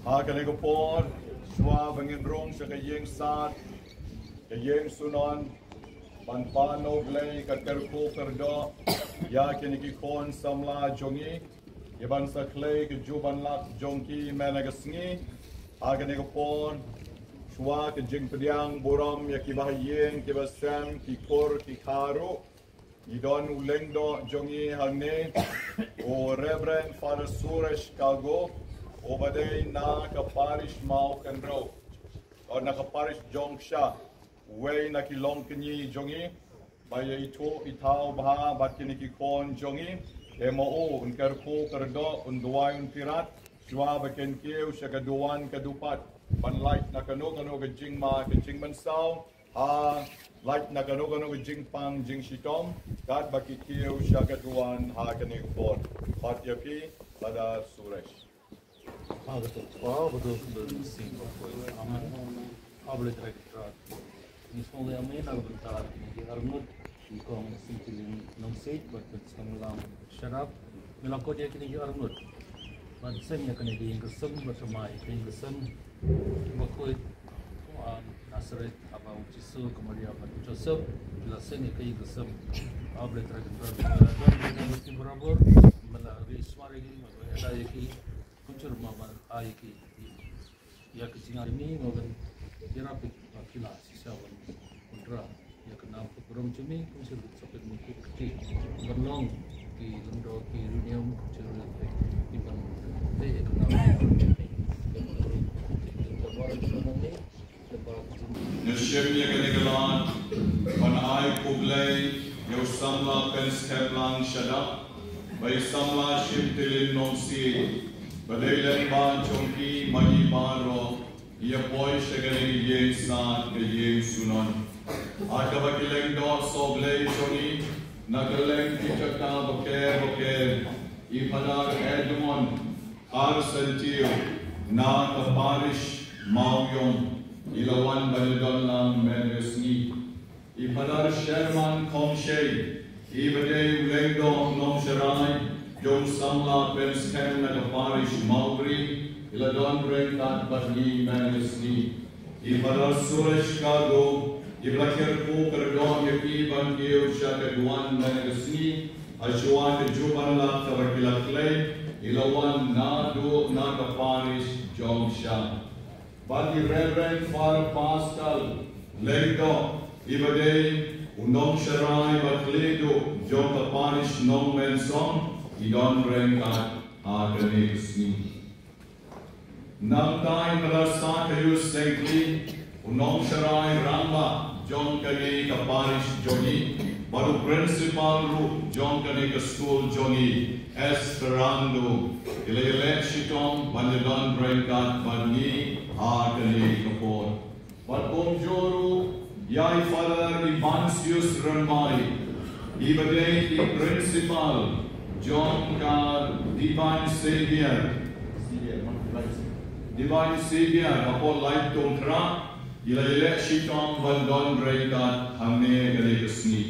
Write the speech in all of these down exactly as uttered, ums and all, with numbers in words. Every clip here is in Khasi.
Ha kane ka por, shuwa ba ngin rung sha ka ïing sad, ka ïing sunon, ban pan, O Blei, ka kyrkhu kyrdoh ïa kine ki khun samla jong ngi, ïa ban sa khlei ka jubanlak jong ki mynne ka sngi. Ha kane ka por, shuwa ka jingpdiang burom ïa ki bahaïing, ki bahasem, ki kur, ki kha ruh, ngi don u lyngdoh jong ngi hangne, u Reverend Father Suresh Kago, uba dei na ka parish Mawkynrew, o na ka parish Jongksha, uwei na ki longkñi jong ngi, ba ïa ithuh ithaw bha bad kine ki khun jong ngi. Te ma u un kyrkhu kyrdoh, un duwai, un pyrkhat, shuwa ba kin kiew sha ka duwan ka dupat, ban lait na kano kano ka jingma ka jingmynsaw, ha, lait na kano kano ka jingpang jingshitom, katba ki kiew sha ka duwan ha kane ka por. Pat ïa phi, Father Suresh. Ha ka kyrteng u Kpa, bad u Khun bad u Mynsiem Bakhuid. Amen. Ha Blei Trai Kynrad, ngi sngewbha ïa me na ka bynta kine ki arngut, i Kong Singtilin Nongsiej bad Prince Konglam Shadap. Me la khot ïa kine ki arngut ban seng ïa kane ka ïing ka sem, bad thymmai ka ïing ka sem bakhuid, um, Nasareth, haba u Jisu, ka Maria bad u Joseph ki la seng ïa ka ïing ka sem. Ha Blei Trai Kynrad, me la don bad me la ri sumar ïa ki, me la ïada ïa ki, kumjuh ruh me la ai ïa ki ïa ka jingïarap, me ban ïarap ïa ki ba ki la shisha ban wanrah ïa ka nam ka burom jong me, kumjuh ruh sa pynmih ïa ki ban long ki lyngdoh ki riewniam, kumjuh ruh ki ban tei ïa ka nam ka burom jong me. Ngi shim ïa kane ka lad ban ai khublei ïa u samla Pynskhem Lang Shadap bad i samla Shimtilin Nongsiej, ba dei lyngba jong ki ma ngi baroh ngi ïa poi sha kane ka ïing sad, ka ïing sunon. Ha kaba ki lyngdoh sohblei jong ngi na kylleng ki jaka bakhuid bakhuid, i Phadar Edmund Kharsyntiew na ka parish Mawïong, i la wan ban ïadon lang mynne ka sngi. I Phadar Sherman Khongshei, iba dei u lyngdoh nongsharai jong u samla Pynskhem na ka parish Mawbri, i la don ryngkat bad ngi mynne ka sngi. I Phadar Suresh Kago, iba la kyrkhu kyrdoh ïa ki ban kiew sha ka duwan mynne ka sngi, hashuwa ka jubanlak kaba ki la khlei, i la wan naduh na ka parish Jongksha. Bad i Reverend Father Pascal Lyngdoh, iba dei u nongsharai ba khlieh duh jong ka parish Nongmensong, i don ryngkat ha kane ka sngi. Nangta i Phadar Sakaius Sengkli, u nongsharai rangbah jong kane ka parish jong ngi, bad u principal ruh jong kane ka skul jong ngi, Esperando, ki la ïaleh shitom ban ïadon ryngkat bad ngi ha kane ka por. Bad kumjuh ruh ïa i Father Ivansius Rymbai, iba dei i principal jong ka Divine Savior, Divine Savior hapoh Laittumkhrah, i la ïaleh shitom ban don ryngkat hangne kane ka sngi.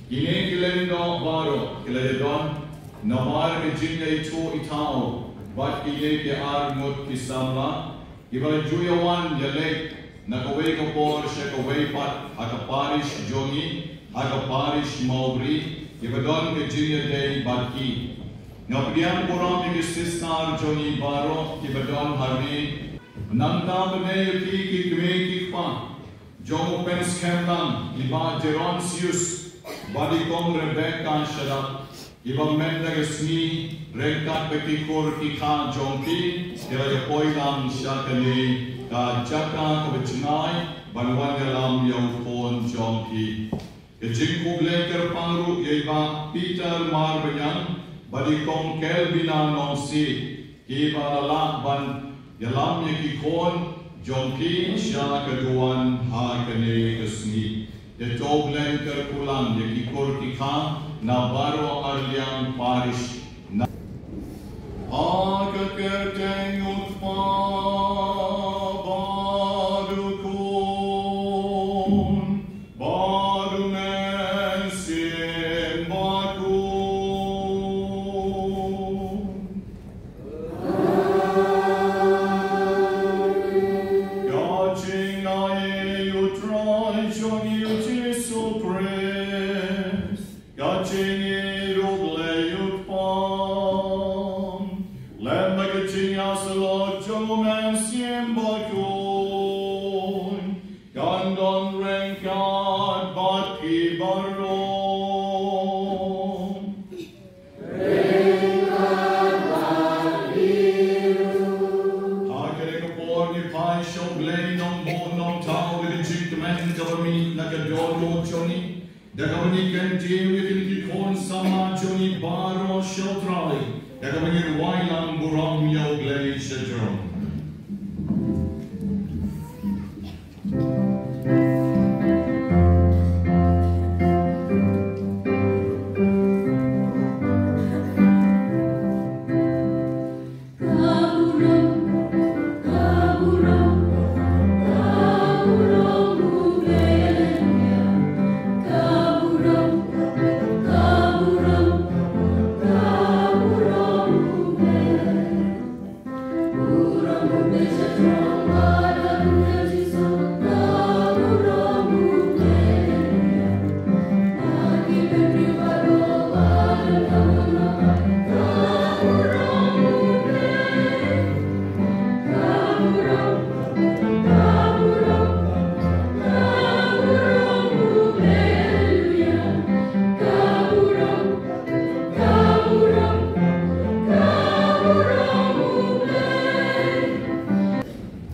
Kine ki lyngdoh baroh ki la ïadon namar ka jingïaithuh ithaw bad kine ki arngut ki samla, kiba la ju ïawan ïaleit na kawei ka por sha kawei pat ha ka parish jong ngi, ha ka parish Mawbri, kiba don ka jingïadei bad ki. Nga pdiang burom ïa ki sister jong ngi baroh kiba don hangne. Nangta ban ïa ki, ki kmie ki kpa jong u Pynskhem Lang, i Bah Geronsius bad i Kong Rebecca Shadap, iba mynta ka sngi ryngkat bad ki kur ki kha jong ki, ki la ïa poi lang sha kane ka jaka kaba jngai ban wan ïalam ïa u khun jong ki. Ka jingkhublei kyrpang ruh ïa i Bah Peter Marbaniang bad i Kong Kelvina Nongsiej, kiba la lah ban ïalam ïa ki khun jong ki sha ka duwan ha kane ka sngi. Ïa to U Blei un kyrkhu lang ïa ki kur ki kha na baroh ar liang parish. Na ha ka kyrteng U Kpa bad U Khun bad U Mynsiem Bakhuid. Ngi ruh Blei u Kpa, lem bad ka jingïasyllok jong U Mynsiem Bakhuid, kan don ryngkat bad phi baroh. Ha kane ka por ngi phai sha U Blei Nongbuh Nongthaw da ka jingkmen kaba mih na ka dohnud jong ngi. Da kaba ngi kyntiew ïa kine ki khun samla jong ngi baroh sha U Trai, da kaba ngi rwai lang burom ïa U Blei shajrong.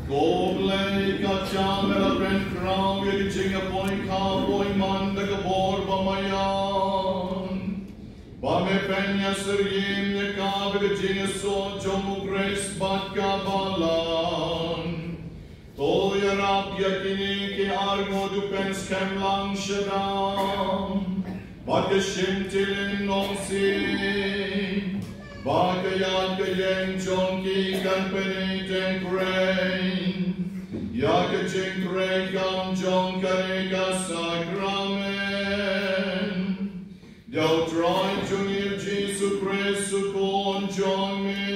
Ko Blei, ka jam me la pynkhraw ïa ka jingïapoi kha poi man da ka bor ba maïan, ba me pynïasyriem ïa ka da ka jingïasoh jong U Khrist bad ka balang. To ïarap ïa kine ki arngut u pynskhem lang sha dang bad ka shimtilin nongsih, ba ka ïaid ka ïeng jong ki kan pyniteng kren ïa ka jingtrei kam jong kane ka sakramen. Da U Trai jong ngi U Jisu Khrist U Khun jong ngi,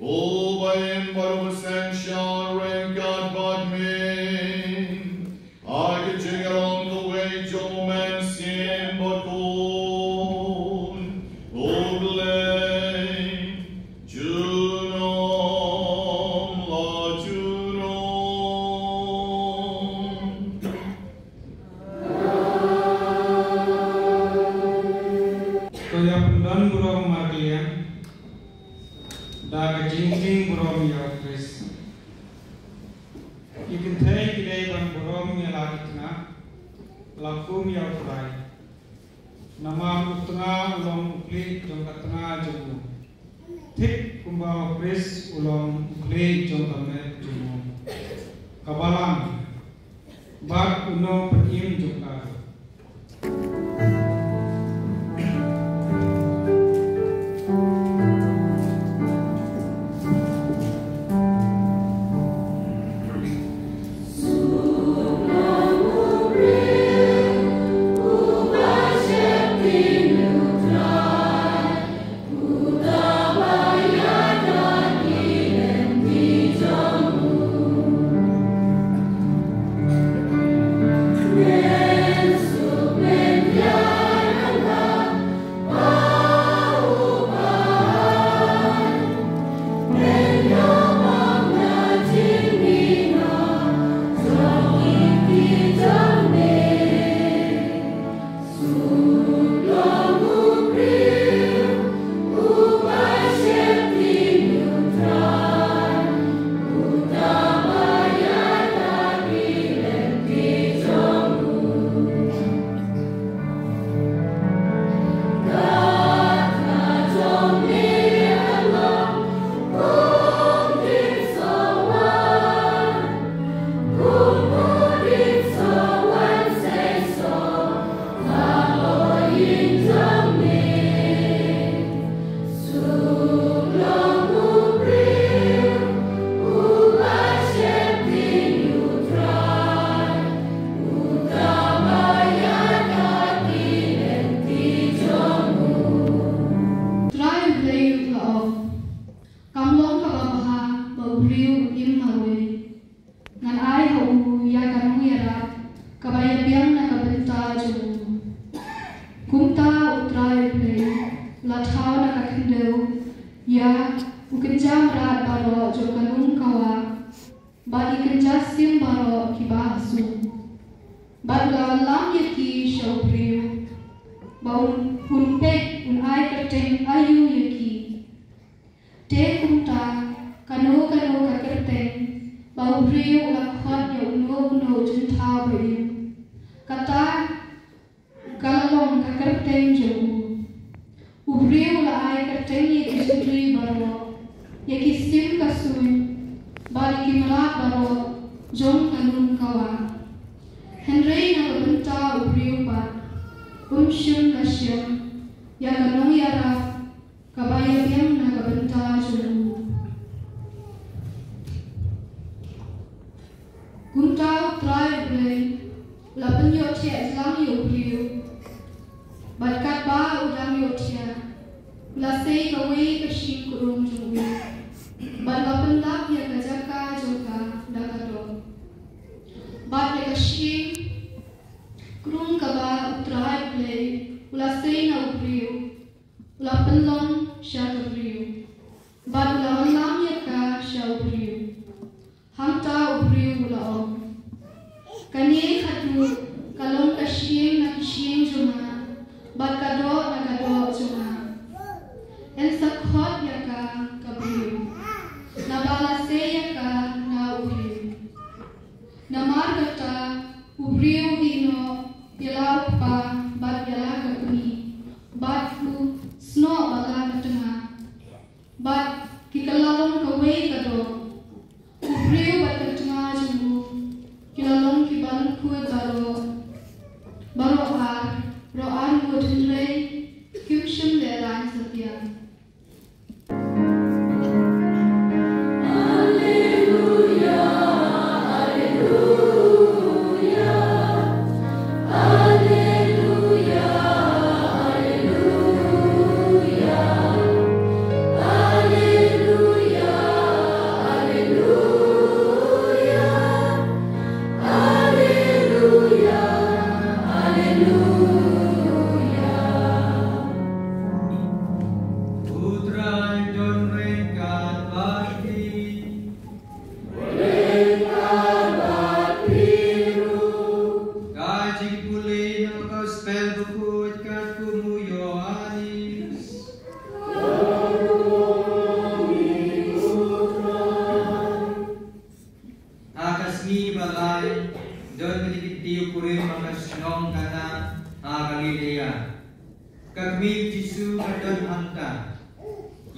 uba im bad uba synshar ryngkat bad me ha ka jingïalong kawei jong U Mynsiem Bakhuid, U Blei, junom la junom. To ïa pyndon burom markylliang da ka jingkyrkhu burom ïa U Khrist. Ki kynthei ki dei ban burom ïa la ki tnga, la kum ïa U Trai. Namar u tnga u long u khlieh jong ka tnga jong u, thik kumba U Khrist u long u khlieh jong ka met jong u, ka balang, bad u nongpynim jong ka. Kumta U Trai U Blei u la thaw na ka khyndew ïa u kynja mrad baroh jong ka lum ka wah, bad ïa ki kynja sim baroh kiba ha sum. Bad u la wallam ïa ki sha u briew, ba un, un peit un ai kyrteng aïu ïa ki. Te kumta, kano kano ka kyrteng ba u briew u la khot ïa uno uno u jingthaw ba im, kata ka la long ka kyrteng jong u. U briew u la ai kyrteng ïa ki jingri baroh, ïa ki sim ka suiñ, bad ïa ki mrad baroh jong ka lum ka wah. Hynrei na ka bynta u briew pat, um shym la shem ïa ka nongïarap kaba ïabiang na ka bynta jong u. Kumta U Trai U Blei u la pynïohthiah jlang ïa u briew, bad katba u dang ïohthiah, u la sei kawei ka shyieng krung jong u, bad u la pyndap ïa ka jaka jong ka da ka doh. Bad ïa ka shyieng krung kaba U Trai U Blei u la sei na u briew, u la pynlong sha ka briew, bad u la wallam ïa ka sha u briew. Hangta u briew u la ong, kane haduh ka long ka shyieng na ki shyieng jong nga, bad ka doh na ka doh jong nga. Yn sa khot ïa ka ka briew, naba la sei ïa ka na u briew. Namar kata u briew u ïehnoh ïa la u kpa bad ïa la ka kmie, bad u snoh bad la ka tnga, bad ki kylla long kawei ka doh. U briew bad ka tnga jong u ki la long kiba lyngkhuid baroh, baroh ar, baroh ar ngut, hynrei kim shym lehrain satia. U Trai don ryngkat bad phi. Ka jingpule na ka Gospel bakhuid katkum u Ïoannis. Ha ka sngi ba lai, don ka jingkynti u kurim ha ka shnong Kana ha Galilea. Ka kmie u Jisu ka don hangta.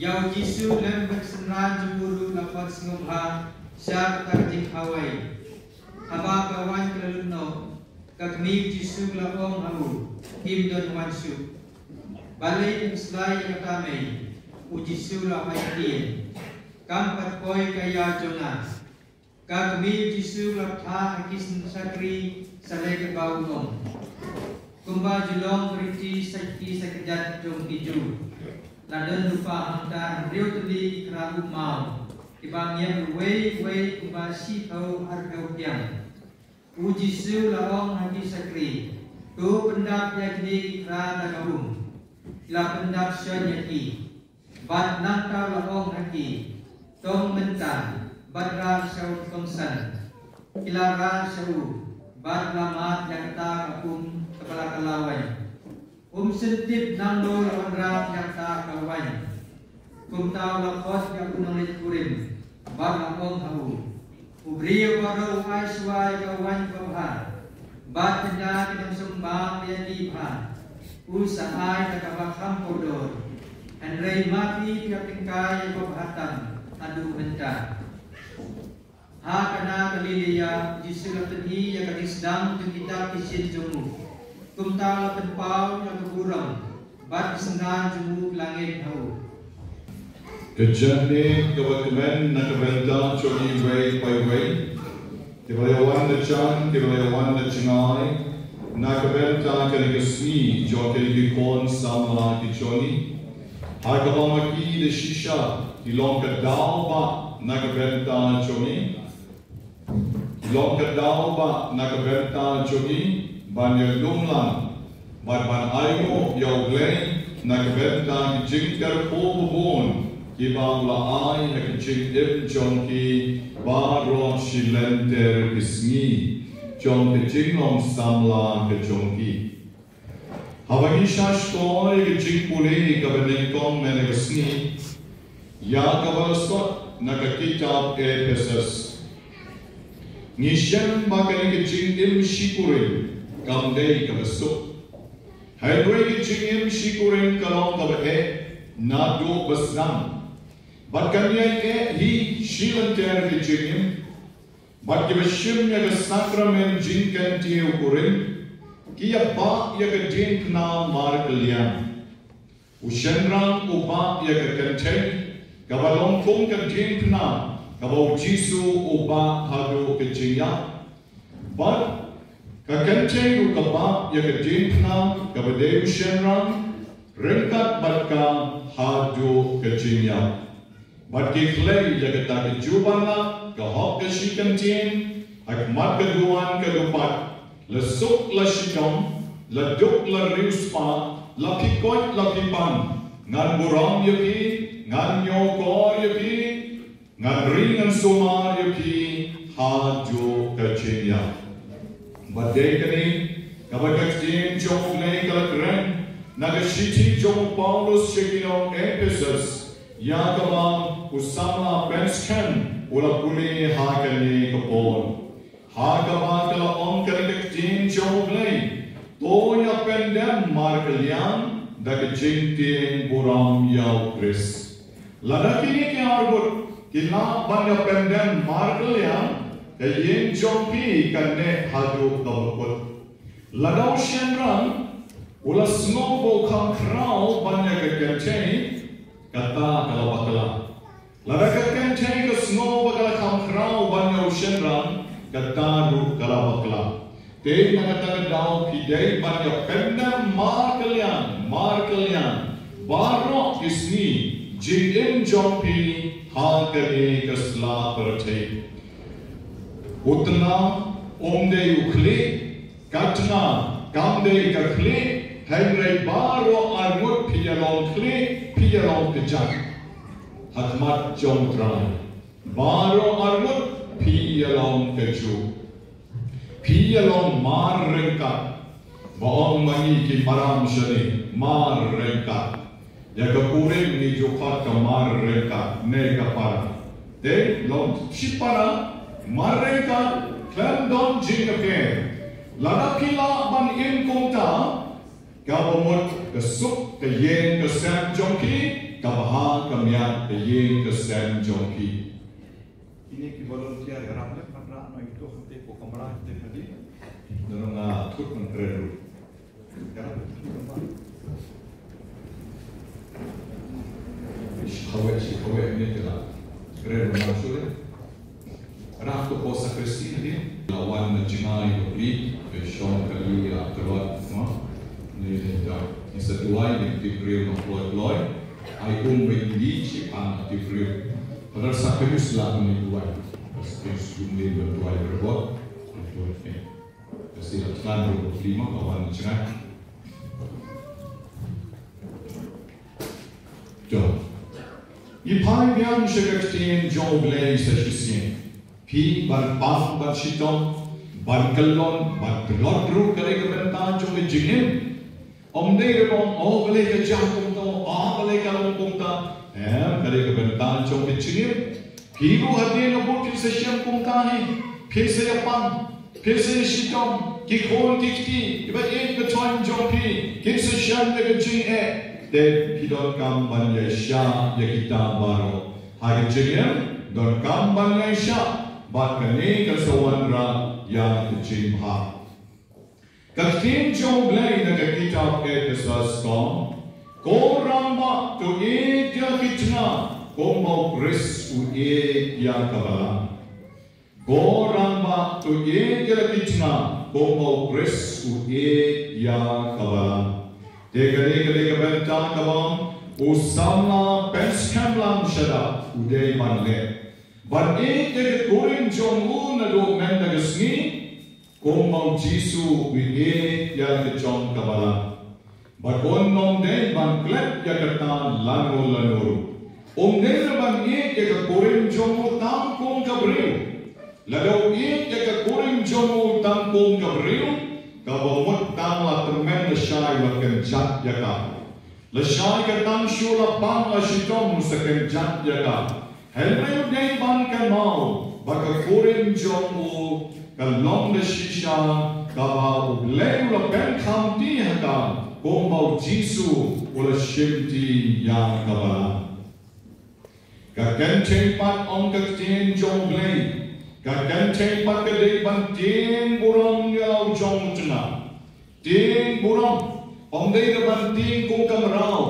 Ïa u Jisu lem bad ki synran jong u ruh la khot sngewbha sha kata ka jingkhawai. Haba ka waiñ ka la lut noh, ka kmie u Jisu ka la ong ha u, kim don waiñ shuh. Balei phi slai ïa kata mei? U Jisu la ong ha ki, kam pat poi ka ïa jong nga. Ka kmie u Jisu ka la bthah ha ki shakri sa leh kaba u ong. Kumba ju long ka riti sa ki sa kjat jong ki Jiw, la don lypa hangta hynriew tylli ki khra um maw, kiba ngiat uwei uwei kumba shiphew arphew pyrthei. U Jisu la ong ha ki shakri, to pyndap ïa kine ki khra da ka um. Ki la pyndap shon ïa ki. Bad nangta u la ong ha ki, tong mynta bad rah sha u kongsan. Ki la rah sha u bad la mad ïa kata ka um kaba la kylla waiñ. Um shym tip nangno la wanrah ïa kata ka waiñ. Kumta u la khot ïa u nongleit kurim bad la ong ha u, u briew baroh u ai shuwa ïa ka waiñ babha, bad ynda ki nongsynshar ba ïa ki bha, u sa ai da kaba kham kordor. Hynrei ma phi, phi hap tyngkai ïa babha tam haduh mynta. Ha Kana Galilea, u Jisu la pyni ïa ka jingsdang jong kita ki shin jong u. Kumta la pynpaw ïa ka burom, bad ki synran jong u ki la ngeit ha u. Ka jingmut kaba kmen na ka bynta jong ngi iwei pa iwei. Kiba la wan na jan, kiba la wan na jngai, na ka bynta kane ka sngi jong kine ki khun samla ki jong ngi. Ha kaba ma ki da shisha ki long ka daw ba na ka bynta jong ngi. Long ka daw ba na ka bynta jong ngi ban ïalum lang Bad ban ai nguh ïa U Blei na ka bynta ki jingkyrkhu babun kiba u la ai ha ki jingim jong ki baroh shi lynter ki sngi jong ka jinglong samla ka jong ki. Haba ngi sngap ïa ka jingpule kaba nyngkong mynne ka sngi ïa kaba la sot na ka kitab Ephesus, ngi shem ba kane ka jingim shikurim kam dei kaba suk. Hynrei ka jingim shikurim ka long kaba eh naduh ba sdang. Bad kan ïai eh hi shi lynter ka jingim. Bad kiba shim ïa ka sakramen jingkyntiew kurim ki ïa bah ïa ka diengphna markylliang. U shynrang u bah ïa ka kynthei kaba long kum ka diengphna kaba U Jisu u bah haduh ka jingïap. Bad ka kynthei ruh ka bah ïa ka diengphna kaba dei u shynrang ryngkat bad ka haduh ka jingïap. Bad ki khlei ïa kata ka jubab ka hok ka shikyntien ha khmat ka duwan ka dupat, la suk la shitom, la duk la riewspah, la phi koit la phi pang. Ngan burom ïa phi, ngan ñiewkor ïa phi, ngan ring ngan sumar ïa phi haduh ka jingïap. Bad dei kane kaba ka ktien jong U Blei ka la kren na ka shithi jong u Paulus sha ki nong Ephesus, ïa kaba u samla pynskhem u la pule ha kane ka por. Ha kaba ka la ong kane ka ktien jong U Blei, to ïa pyndem markylliang da ka jingtieng burom ïa U Khrist. Lada kine ki arngut ki lah ban ïa pyndem markylliang, ka ïing jong phi kan neh haduh kaba kut. Lada u shynrang u la sngew ba u kham khraw ban ïa ka kynthei, kata ka la bakla. Lada ka kynthei ka sngew ba ka la kham khraw ban ïa u shynrang, kata ruh ka la bakla. Te na kata ka daw phi dei ban ïa pyndem markylliang, markylliang baroh ki sngi jingim jong phi ha kane ka sla pyrthei. U tnga um dei u khlieh, ka tnga kam dei ka khlieh, hynrei baroh arngut phi ïa long khlieh, phi ïa long kjat ha khmat jong U Trai. Baroh arngut phi ïa long kajuh. Phi ïa long mar ryngkat. Ba ong ma ngi ki maram shane, mar ryngkat. Ïa ka kurim ngi ju khot ka mar ryngkat ne ka para. Te long shi para, mar ryngkat, khlem don jingïapher. Lada phi lah ban im kumta, kaba mut ka suk ka ïing ka sem jong phi, kaba ha ka miat ka ïing ka sem jong phi. Kine ki volunteer, ïarap leh, pat rah noh ïa kito, hangtei hapoh kamra, hangtei hadien. Nang nga thut nang kren ruh. Ïarap leh, kito kamra. Shi kawei, shi kawei minit te la kren ruh nang shuh leh. Rah to hapoh sakristi hadien. La wan na jngai bapli, ka shong kali ïa ka lot, no? Ni da. Ni sa duwai, ni tip briew, no, kloi kloi. Ai um ba ïa ki shi pan tip briew. Padahal sa kynus la ban ïa duwai. Sa kynus um ne ban duwai berbot. Duwai ne. Ka sila tlan ruh bapli ma ka wan jngai. To. Ngi phai biang sha ka ktien jong U Blei sa shisien. Phi ban pang ban shitom, ban kyllon, ban tlot ruh ka dei ka bynta jong ka jingim. Ym dei ruh ba ong, oh, balei ka jah kumta, oh, balei ka long kumta. Em, ka dei ka bynta jong ka jingim. Phi ruh hadien ba phin sa shem kumta hi, phin sa ïa pang, phin sa ïa shitom, ki khun ki kti, kiba ïeit ba thoiñ jong phi, kin sa shem da ka jingeh. Te phi donkam ban ïa shah ïa kita baroh. Ha ka jingim, donkam ban ïa shah, bad kane kan sa wanrah ïa ka jingbha. Ka ktien jong U Blei na ka kitab Ephesus ka ong, ko rangbah to ïeit ïa ki tnga, kumba U Khrist u ïeit ïa ka balang. Ko rangbah to ïeit ïa ki tnga, kumba U Khrist u ïeit ïa ka balang. Te kane ka dei ka bynta kaba u samla pynskhem lang shaduh u dei ban leh. Ban ïeit ïa ka kurim jong u naduh mynta ka sngi, Kumba u Jisu u ïeit ïa ka jong ka balang. Bad un ym dei ban klet ïa kata lano lano ruh. Um dei ruh ban ïeit ïa ka kurim jong u tang kum ka briew. Lada u ïeit ïa ka kurim jong u tang kum ka briew, kaba mut tang la tymmen lashai la kynjat ïa ka. Lashai ka tang shu la pang la shitom sa kynjat ïa ka. Hynrei u dei ban kynmaw ba ka kurim jong u ka long da shisha kaba U Blei u la pynkhamti ha ka, kumba u Jisu u la shimti ïa ka balang. Ka kynthei pat, ong ka ktien jong U Blei, ka kynthei pat ka dei ban tieng burom ïa la u jong u tnga. Tieng burom, ym dei ruh ban tieng kum ka mraw,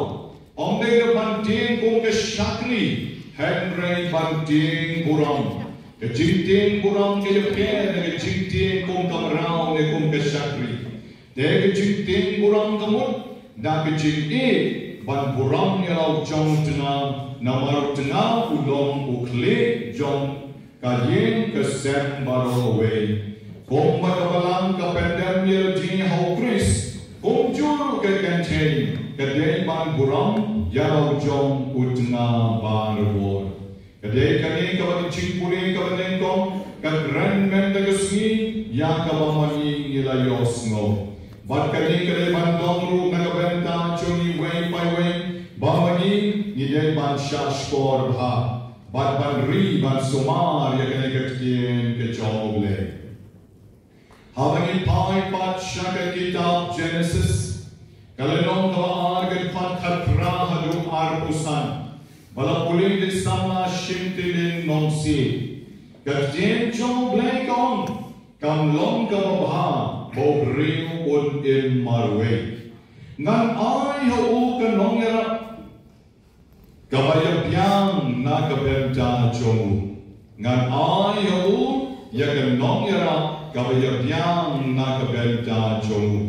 ym dei ruh ban tieng kum ka shakri, hynrei ban tieng burom. Ka jingtieng burom ka ïapher na ka jingtieng kum ka mraw ne kum ka shakri. Te ka jingtieng burom ka mut da ka jingïeit ban burom ïa la u jong u tnga, namar u tnga u long u khlieh jong ka ïing ka sem baroh kawei. Kumba ka balang ka pyndem ïa lade ha u Khrist, kumjuh ruh ka kynthei ka dei ban burom ïa la u jong u tnga barabor. Ka dei kane kaba ka jingpule kaba nyngkong ka kren mynta ka sngi ïa kaba ma ngi ngi la ïohsngew. Bad kane ka dei ban long ruh na ka bynta jong ngi iwei pa iwei ba ma ngi ngi dei ban shahshkor bha bad ban ri ban sumar ïa kane ka ktien ka jong U Blei. Haba ngi phai pat sha ka kitab Jenesis, ka lynnong kaba ar, ka dkhot khatphra haduh arphew san, ba la pule da i samla Shimtielin Nongsiej. Ka ktien jong U Blei ka ong, kam long kaba bha ba u briew un im marwei. Ngan ai ha u ka nongïarap kaba ïabiang na ka bynta jong u. Ngan ai ha u ïa ka nongïarap kaba ïabiang na ka bynta jong u.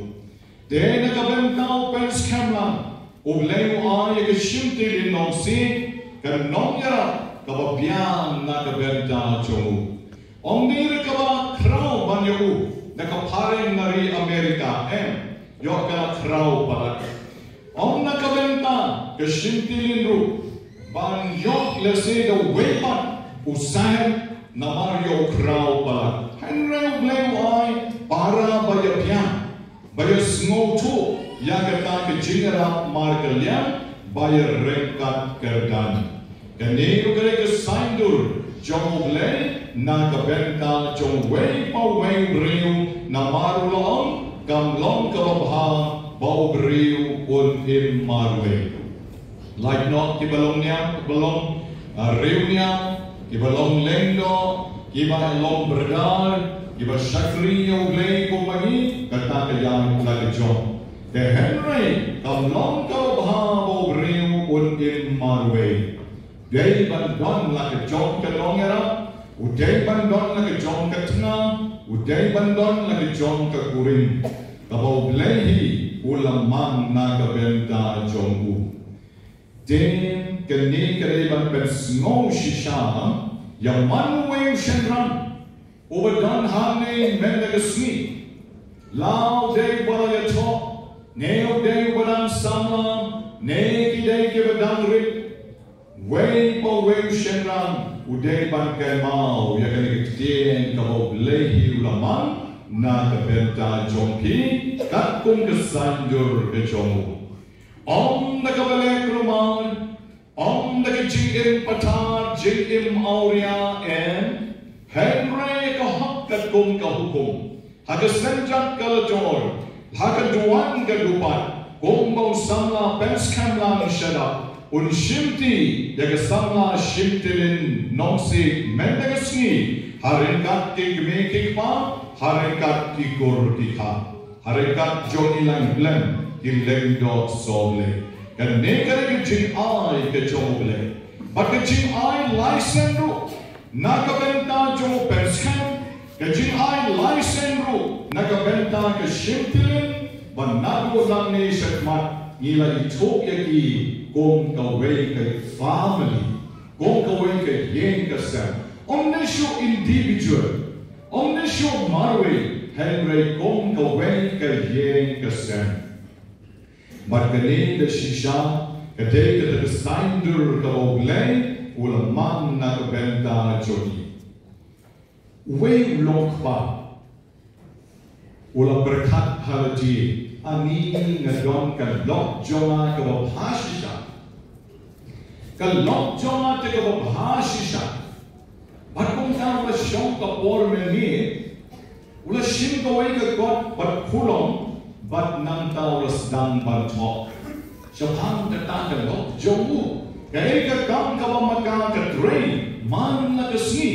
Te na ka bynta u pynskhem lang, U Blei u ai ïa ka Shimtielin Nongsiej ka nongïarap kaba biang na ka bynta jong u. Ym dei ruh kaba khraw ban ïa u na ka phareng na ri Amerika, em, ïoh ka la khraw palat. Ym na ka bynta ka Shimtielin ruh ban ïoh lehse da uwei pat u sahem namar ïoh khraw palat. Hynrei U Blei u ai para ba ïabiang, ba ïasngewthuh ïa kata ka jingïarap markylliang ba ïaryngkat kyrdan. Kane ruh ka dei ka saiñdur jong U Blei na ka bynta jong uwei pa uwei u briew, namar u la ong, kam long kaba bha ba u briew un im marwei. Lait noh kiba long niam, kiba long, ah, riewniam, kiba long lyngdoh, kiba long brdar, kiba shakri ïa U Blei kum ma ngi, kata ka ïaid la ka jong. Te hynrei kam long kaba bha ba u briew un im marwei. Dei ban don la ka jong ka nongïarap, u dei ban don la ka jong ka tnga, u dei ban don la ka jong ka kurim, kaba U Blei hi u la mang na ka bynta jong u. Te kane ka dei ban pynsngew shisha ïa man uwei u shynrang uba don hangne mynta ka sngi. La u dei uba la ïathoh, ne u dei uba dang samla, ne ki dei kiba dang rit. Uwei pa uwei u shynrang u dei ban kynmaw ïa kane ka ktien kaba U Blei hi u la mang na ka bynta jong phi, katkum ka saiñdur ka jong u. Ym da kaba leh kulmar, ym da ka jingim pathar, jingim awria, em, hynrei ka hok katkum ka hukum. Ha ka synjat ka la jor, ha ka duwan ka dupat, kumba u samla pynskhem lang shadap, un shimti ïa ka samla Shimtielin Nongsiej mynta ka sngi, ha ryngkat ki kmie ki kpa, ha ryngkat ki kur ki kha, ha ryngkat jong i lang blem ki lyngdoh sohblei. Kane ka dei ka jingai ka jong U Blei. Bad ka jingai lai sien ruh na ka bynta jong u pynskhem, ka jingai lai sien ruh na ka bynta ka Shimtielin, ba naduh nangne shakhmat ngi la ithuh ïa ki kum kawei ka family, kum kawei ka ïing ka sem. Ym dei shuh individual, ym dei shuh marwei, Hynrei kum kawei ka ïing ka sem. Bad kane ka shisha ka dei kata ka saiñdur kaba U Blei u la mang na ka bynta jong ngi. Uwei u longkpa u la pyrkhat ha lade, ani nga don ka lok jong nga kaba bha shisha. Ka lok jong nga te kaba bha shisha. Bad kumta u la shong ka por mynmiet, u la shim kawei ka kot bad khulom, bad nangta u la sdang ban thoh shaphang kata ka lok jong u. Kaei ka kam kaba ma ka ka trei man la ka sngi.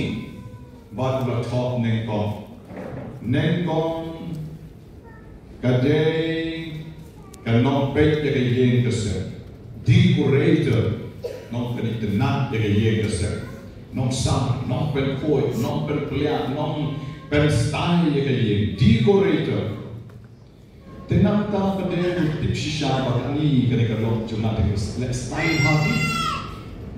Bad u la thoh nyngkong. Nyngkong ka dei ka nongpeit ïa ka ïing ka sem. Decorator, nongpynitynnat ïa ka ïing ka sem. Nongsar, nongpynkhuid, nongpynpliah, nongpynstai ïa ka ïing. Decorator. Te nangta pat de u tip shisha ba kane ka dei ka lok jong nga te ka leh stai bha hi.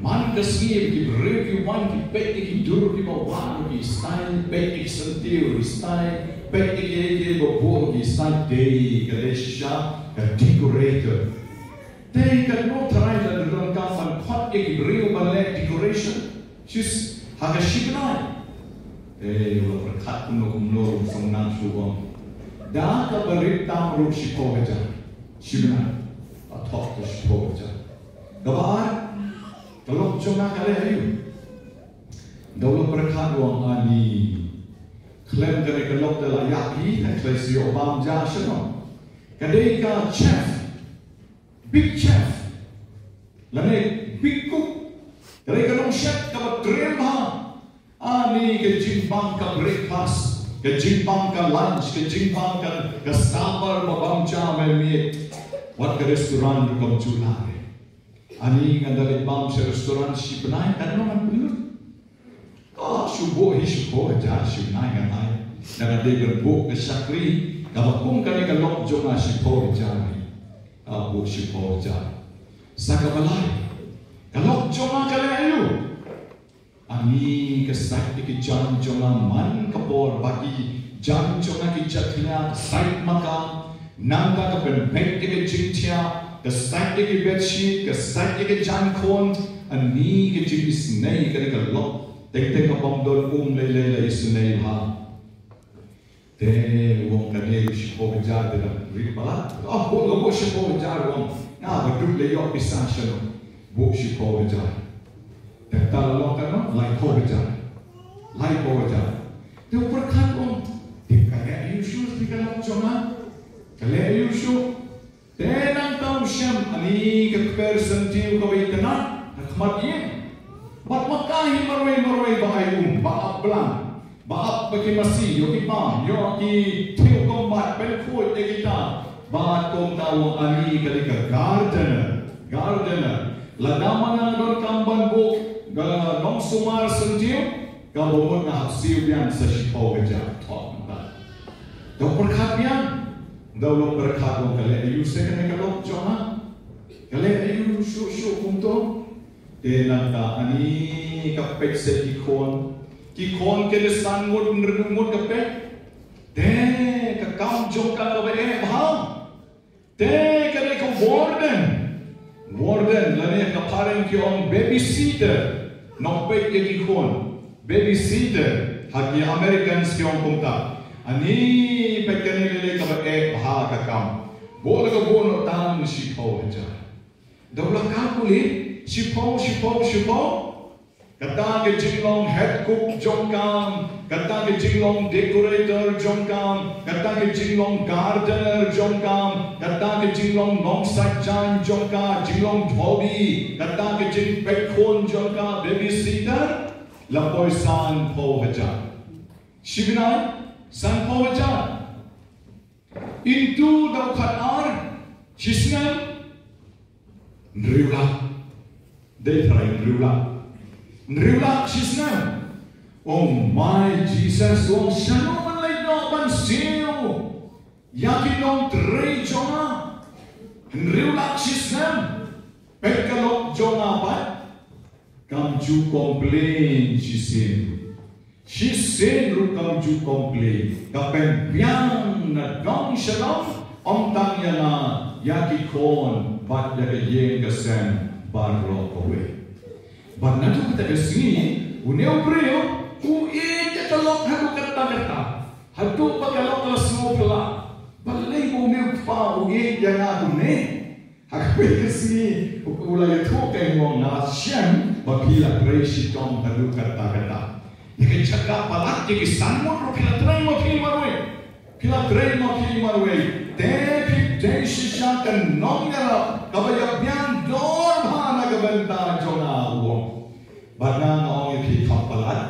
Man ka sngi ki briew ki wan ki peit ïa ki dur kiba wan ki stai, peit ïa ki syntiew ki stai, peit ïa ki ïa ki ba buh ki stai, dei ka dei shisha ka decorator. Te ka nongtrai la donkam ban khot ïa ki briew ban leh decoration. Shu ha ka shi bnai. Te u la pyrkhat kumno kumno u sngewthuh shu ong, da kaba rit tam ruh shiphew hajar. Shi bnai. Ba thoh ka shiphew hajar. Kaba ar, ka lok jong nga ka leh aïu? Da u la pyrkhat u ong, ani, khlem kane ka lok da la ïap hi, te khlei sa ïoh bam ja shano? Ka dei ka chef. Big chef. Lane big cook. Ka dei ka nongchef kaba triem bha. Ani, ka jingbam ka breakfast, ka jingbam ka lunch, ka jingbam ka, ka supper ba bam ja mynmiet. Wat ka restaurant ruh kam ju lah re. Ani, ngan da leit bam sha restaurant shi bnai, katno ngan pynlut? Ka shu buh hi shiphew hajar shi bnai, ngan ai. Da nga dei ban buh ka shakri kaba kum kane ka lok jong nga shiphew hajar hi. Ka buh shiphew hajar. Sa kaba lai, ka lok jong nga ka leh aïu? Ani, ka sait ïa ki jaiñ jong nga man ka por, ba ki jaiñ jong nga ki jakhlia, ka sait ma ka. Nangta ka pynpeit ïa ka jingthiah, ka sait ïa ki bedsheet, ka sait ïa ki jaiñkhun. Ani, ka jingisynei, kane ka lok. Teng teng ka bym don um lei lei la isynei bha. Te u ong, kane ruh shiphew hajar te dang rit palat. Oh, buh, buh shiphew hajar, u ong. Nga ba duk leh ïoh pisa shano. Buh shiphew hajar. Te kata la long katno, laiphew hajar. Laiphew hajar. Te u pyrkhat u ong, te ka leh aïu shuh, te ka lok jong nga ka leh aïu shuh. Te nangta u shem, ani, ka kper syntiew kaba itynnat ha khmat ïing. Bad ma ka hi marwei marwei ba ai um, ba ap blang, ba ap ba ki masi, ïoh ki pam, ïoh ki thiew kynbat, pynkhuid ïa kita. Bad kumta u ong, ani, ka dei ka gardener, gardener. Lada ma nga donkam ban buh ka longsumar syntiew, kaba mut nga hap siew biang sa shiphew hajar, thoh nangta. Da u pyrkhat biang. Da u la pyrkhat u ong, ka leh aïu seh kane ka lok jong nga? Ka leh aïu shuh shuh kumto? Te nangta ani, ka peit seh ki khun. Ki khun ki dei san ngut, hynriew ngut ka peit. Te ka kam jong ka kaba eh bha. Te ka dei ka warden. Warden, lane ka phareng ki ong babysitter. Nongpeit ïa ki khun. Babysitter. Ha ki Americans ki ong kumta. Ani, peit kane lei lei kaba eh bha ka kam. Buh la ka buh noh tang shiphew hajar. Da u la calculate, shiphew, shiphew, shiphew. Kata ka jinglong head cook jong ka, kata ka jinglong decorator jong ka, kata ka jinglong gardener jong ka, kata ka jinglong nongsait jaiñ jong ka, jinglong dhobby, kata ka jingpeit khun jong ka, babysitter, la poi sanphew hajar. Shi bnai, sanphew hajar. Into da u khatar, shi snem, hynriew lak. Dei trai hynriew lak. Hynriew lak shi snem. Oh my Jesus, u ong shano ngan leit noh ban siew ïa ki nongtrei jong nga. Hynriew lak shi snem. Peit ka lok jong nga pat. Kam ju complain shisien. Shisien ruh kam ju complain, ka pynbiang na dong sha dong, ym tang ïa nga, ïa ki khun bad ïa ka ïing ka sem baroh kawei. Bad naduh kata ka sngi une u briew u ïeit ïa ka lok haduh katta katta, haduh ba ka lok ka la sngewphylla. Balei ba une u kpa u ïeit ïa nga kumne? Ha kawei ka sngi u la ïathuh, ka ong, nga la shem ba phi la trei shitom haduh katta katta. Ïa ka jaka palat, ïa ki san ngut ruh phi la trei ma phi marwei. Phi la trei ma phi marwei. Te phi dei shisha ka nongïarap kaba ïa biang dor bha na ka bynta jong nga, u ong. Bad nga nga ong ïa phi, kham palat.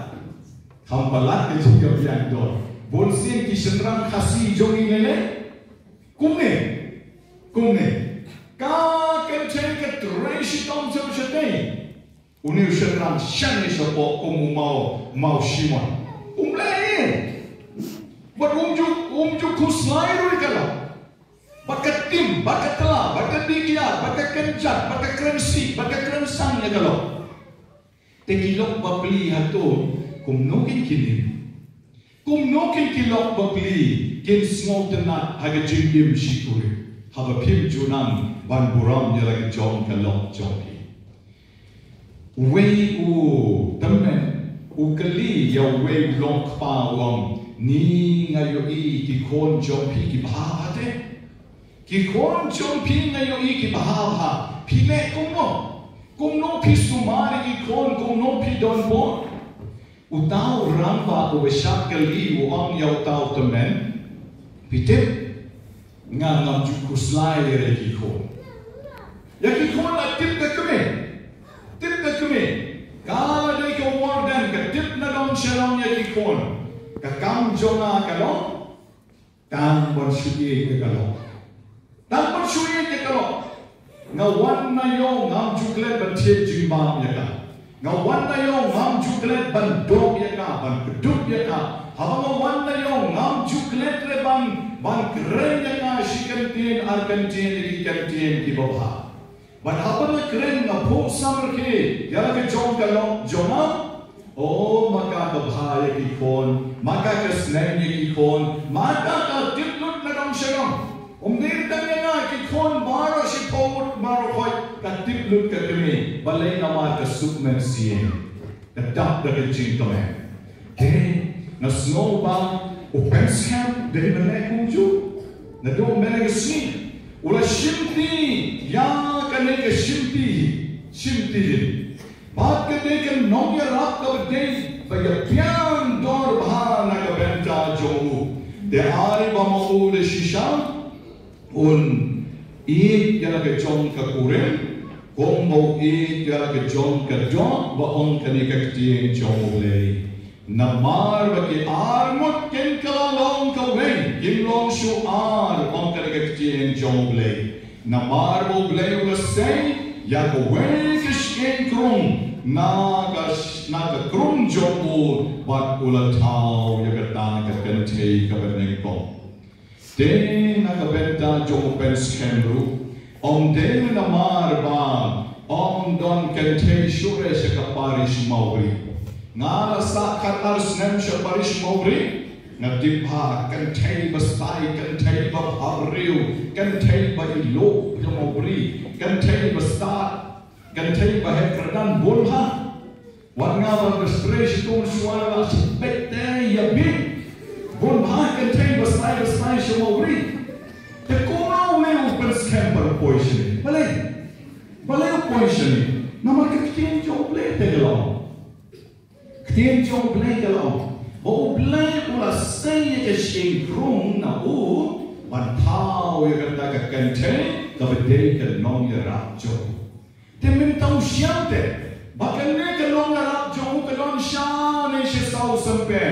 Kham palat ka jingïa biang dor. Bun sien ki shynrang Khasi jong ngi ne ne. Kumne, kumne. Ka kynthei ka trei shitom sha shatei. Une u shynrang shane shapoh kum u maw, maw Shimon. Um leh ei. Bad um ju, um ju khuslai ruh ïa ka lok. Bad ka tim, bad ka tla, bad ka dih kiad, bad ka kynjat, bad ka kren sih, bad ka kren sang ïa ka lok. Te ki lok bapli hato kumno kin kin im? Kumno kin ki lok bapli kin sngewtynnat ha ka jingim shi kurim? Haba phim ju nang ban burom ïa la ka jong ka lok jong phi. Uwei u tymmen u kylli ïa uwei u long kpa, u ong, ni nga ïohi ki khun jong phi ki bha bha te. Ki khun jong phi nga ïohi ki bha bha. Phi leh kumno? Kumno phi sumar ïa ki khun? Kumno phi don bor? Uta u rangbah uba shah kylli u ong ïa uta u tymmen, phi tip, nga ngam ju khuslai ïa ki khun. Ïa ki khun la tip ka kmie. Tip ka kmie. Ka la dei ka warden, ka tip na dong sha dong ïa ki khun. Ka kam jong nga ka long tang ban shu ïeit ïa ka lok. Tang ban shu ïeit ïa ka lok. Nga wan na ïew ngam ju klet ban thied jingbam ïa ka. Nga wan na ïew ngam ju klet ban dok ïa ka, ban kdup ïa ka. Haba nga wan na ïew ngam ju klet re ban, ban kren ïa ka shi kyntien ar kyntien ïa ki kyntien kiba bha. Bad haba nga kren nga phuh samrkhie ïa la ka jong ka lok jong nga. O, ma ka ka bha ïa ki khun, ma ka ka sneng ïa ki khun, ma ka ka tip lut na dong sha dong. Ym dei tang ïa nga, ki khun baroh shiphew ngut baroh khoit ka tip lut ka kmie, balei? Namar ka suk mynsiem. Ka dap da ka jingkmen. Te nga sngew ba u pynskhem dei ban leh kumjuh. Naduh mynne ka sngi u la shimti ïa kane ka shimti, shimti lin. Bad ka dei ka nongïarap kaba dei ba ïa biang dor bha na ka bynta jong u. Te ai ba ma u da shisha un ïeit ïa la ka jong ka kurim kumba u ïeit ïa la ka jong ka doh, ba ong kane ka ktien jong U Blei. Namar ba ki ar ngut kin kylla long kawei, kin long shu ar, ong kane ka ktien jong U Blei. Namar ba U Blei u la sei ïa kawei ka shyieng krung na ka sh-, na ka krung jong u, bad u la thaw ïa kata ka kynthei kaba nyngkong. Te na ka bynta jong u pynskhem ruh, ym dei namar ba ym don kynthei shuh re sha ka parish Mawbri. Nga la sah khatar snem sha parish Mawbri. Nga tip bha kynthei ba stai, kynthei ba bhabriew, kynthei ba i lup ïa Mawbri, kynthei ba stad, kynthei ba heh kyrdan bun bha. Wat nga ban da sdang sha kum shuwa la shu peit te ïa bit. Bun bha kynthei ba stai, ba stai sha Mawbri. Te kumno u leh u pynskhem ban poi shane? Balei? Balei u poi shane? Namar ka ktien jong U Blei te ka long. Ktien jong U Blei ka long ba U Blei u la sei ïa ka shyieng krung na u ban thaw ïa kata ka kynthei kaba dei ka nongïarap jong u. Te mynta u shem te ba kane ka nongïarap jong u ka don shane sha South Sympe,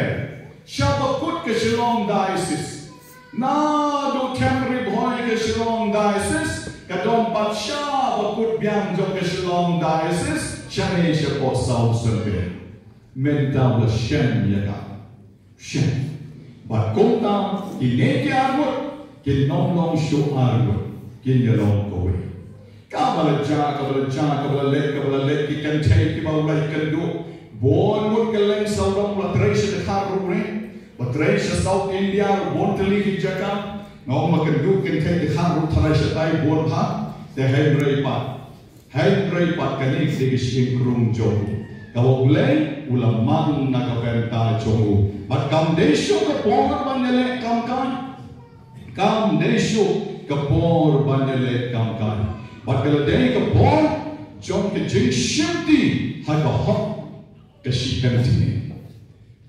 sha bakut ka Shillong Diocese. Naduh Them Ri Bhoi ka Shillong Diocese ka don pat sha bakut biang jong ka Shillong Diocese shane shapoh South Sympe. Mynta u la shem ïa ka. Shem. Bad kumta kine ki ar ngut kin ym long shuh ar ngut, kin ïa long kawei. Kaba la jia, kaba la jia, kaba la leit, kaba la leit, ki kynthei kiba u la ïakynduh Bun ngut kylleng sawdong la trei sha dkhar ruh re, la trei sha South India ruh bun tylli ki jaka. Nga ong la kynduh kynthei dkhar ruh tharai shatai bun bha. Te hynrei pat, hynrei pat kane ka dei ka shyieng krung jong u. Kaba U Blei u la mang na ka bynta jong u. Bad kam dei shuh ka por ban ïaleh kam kai. Kam dei shuh ka por ban ïaleh kam kai. Bad ka la dei ka por jong ka jingshimti ha ka hok ka shi kyntien.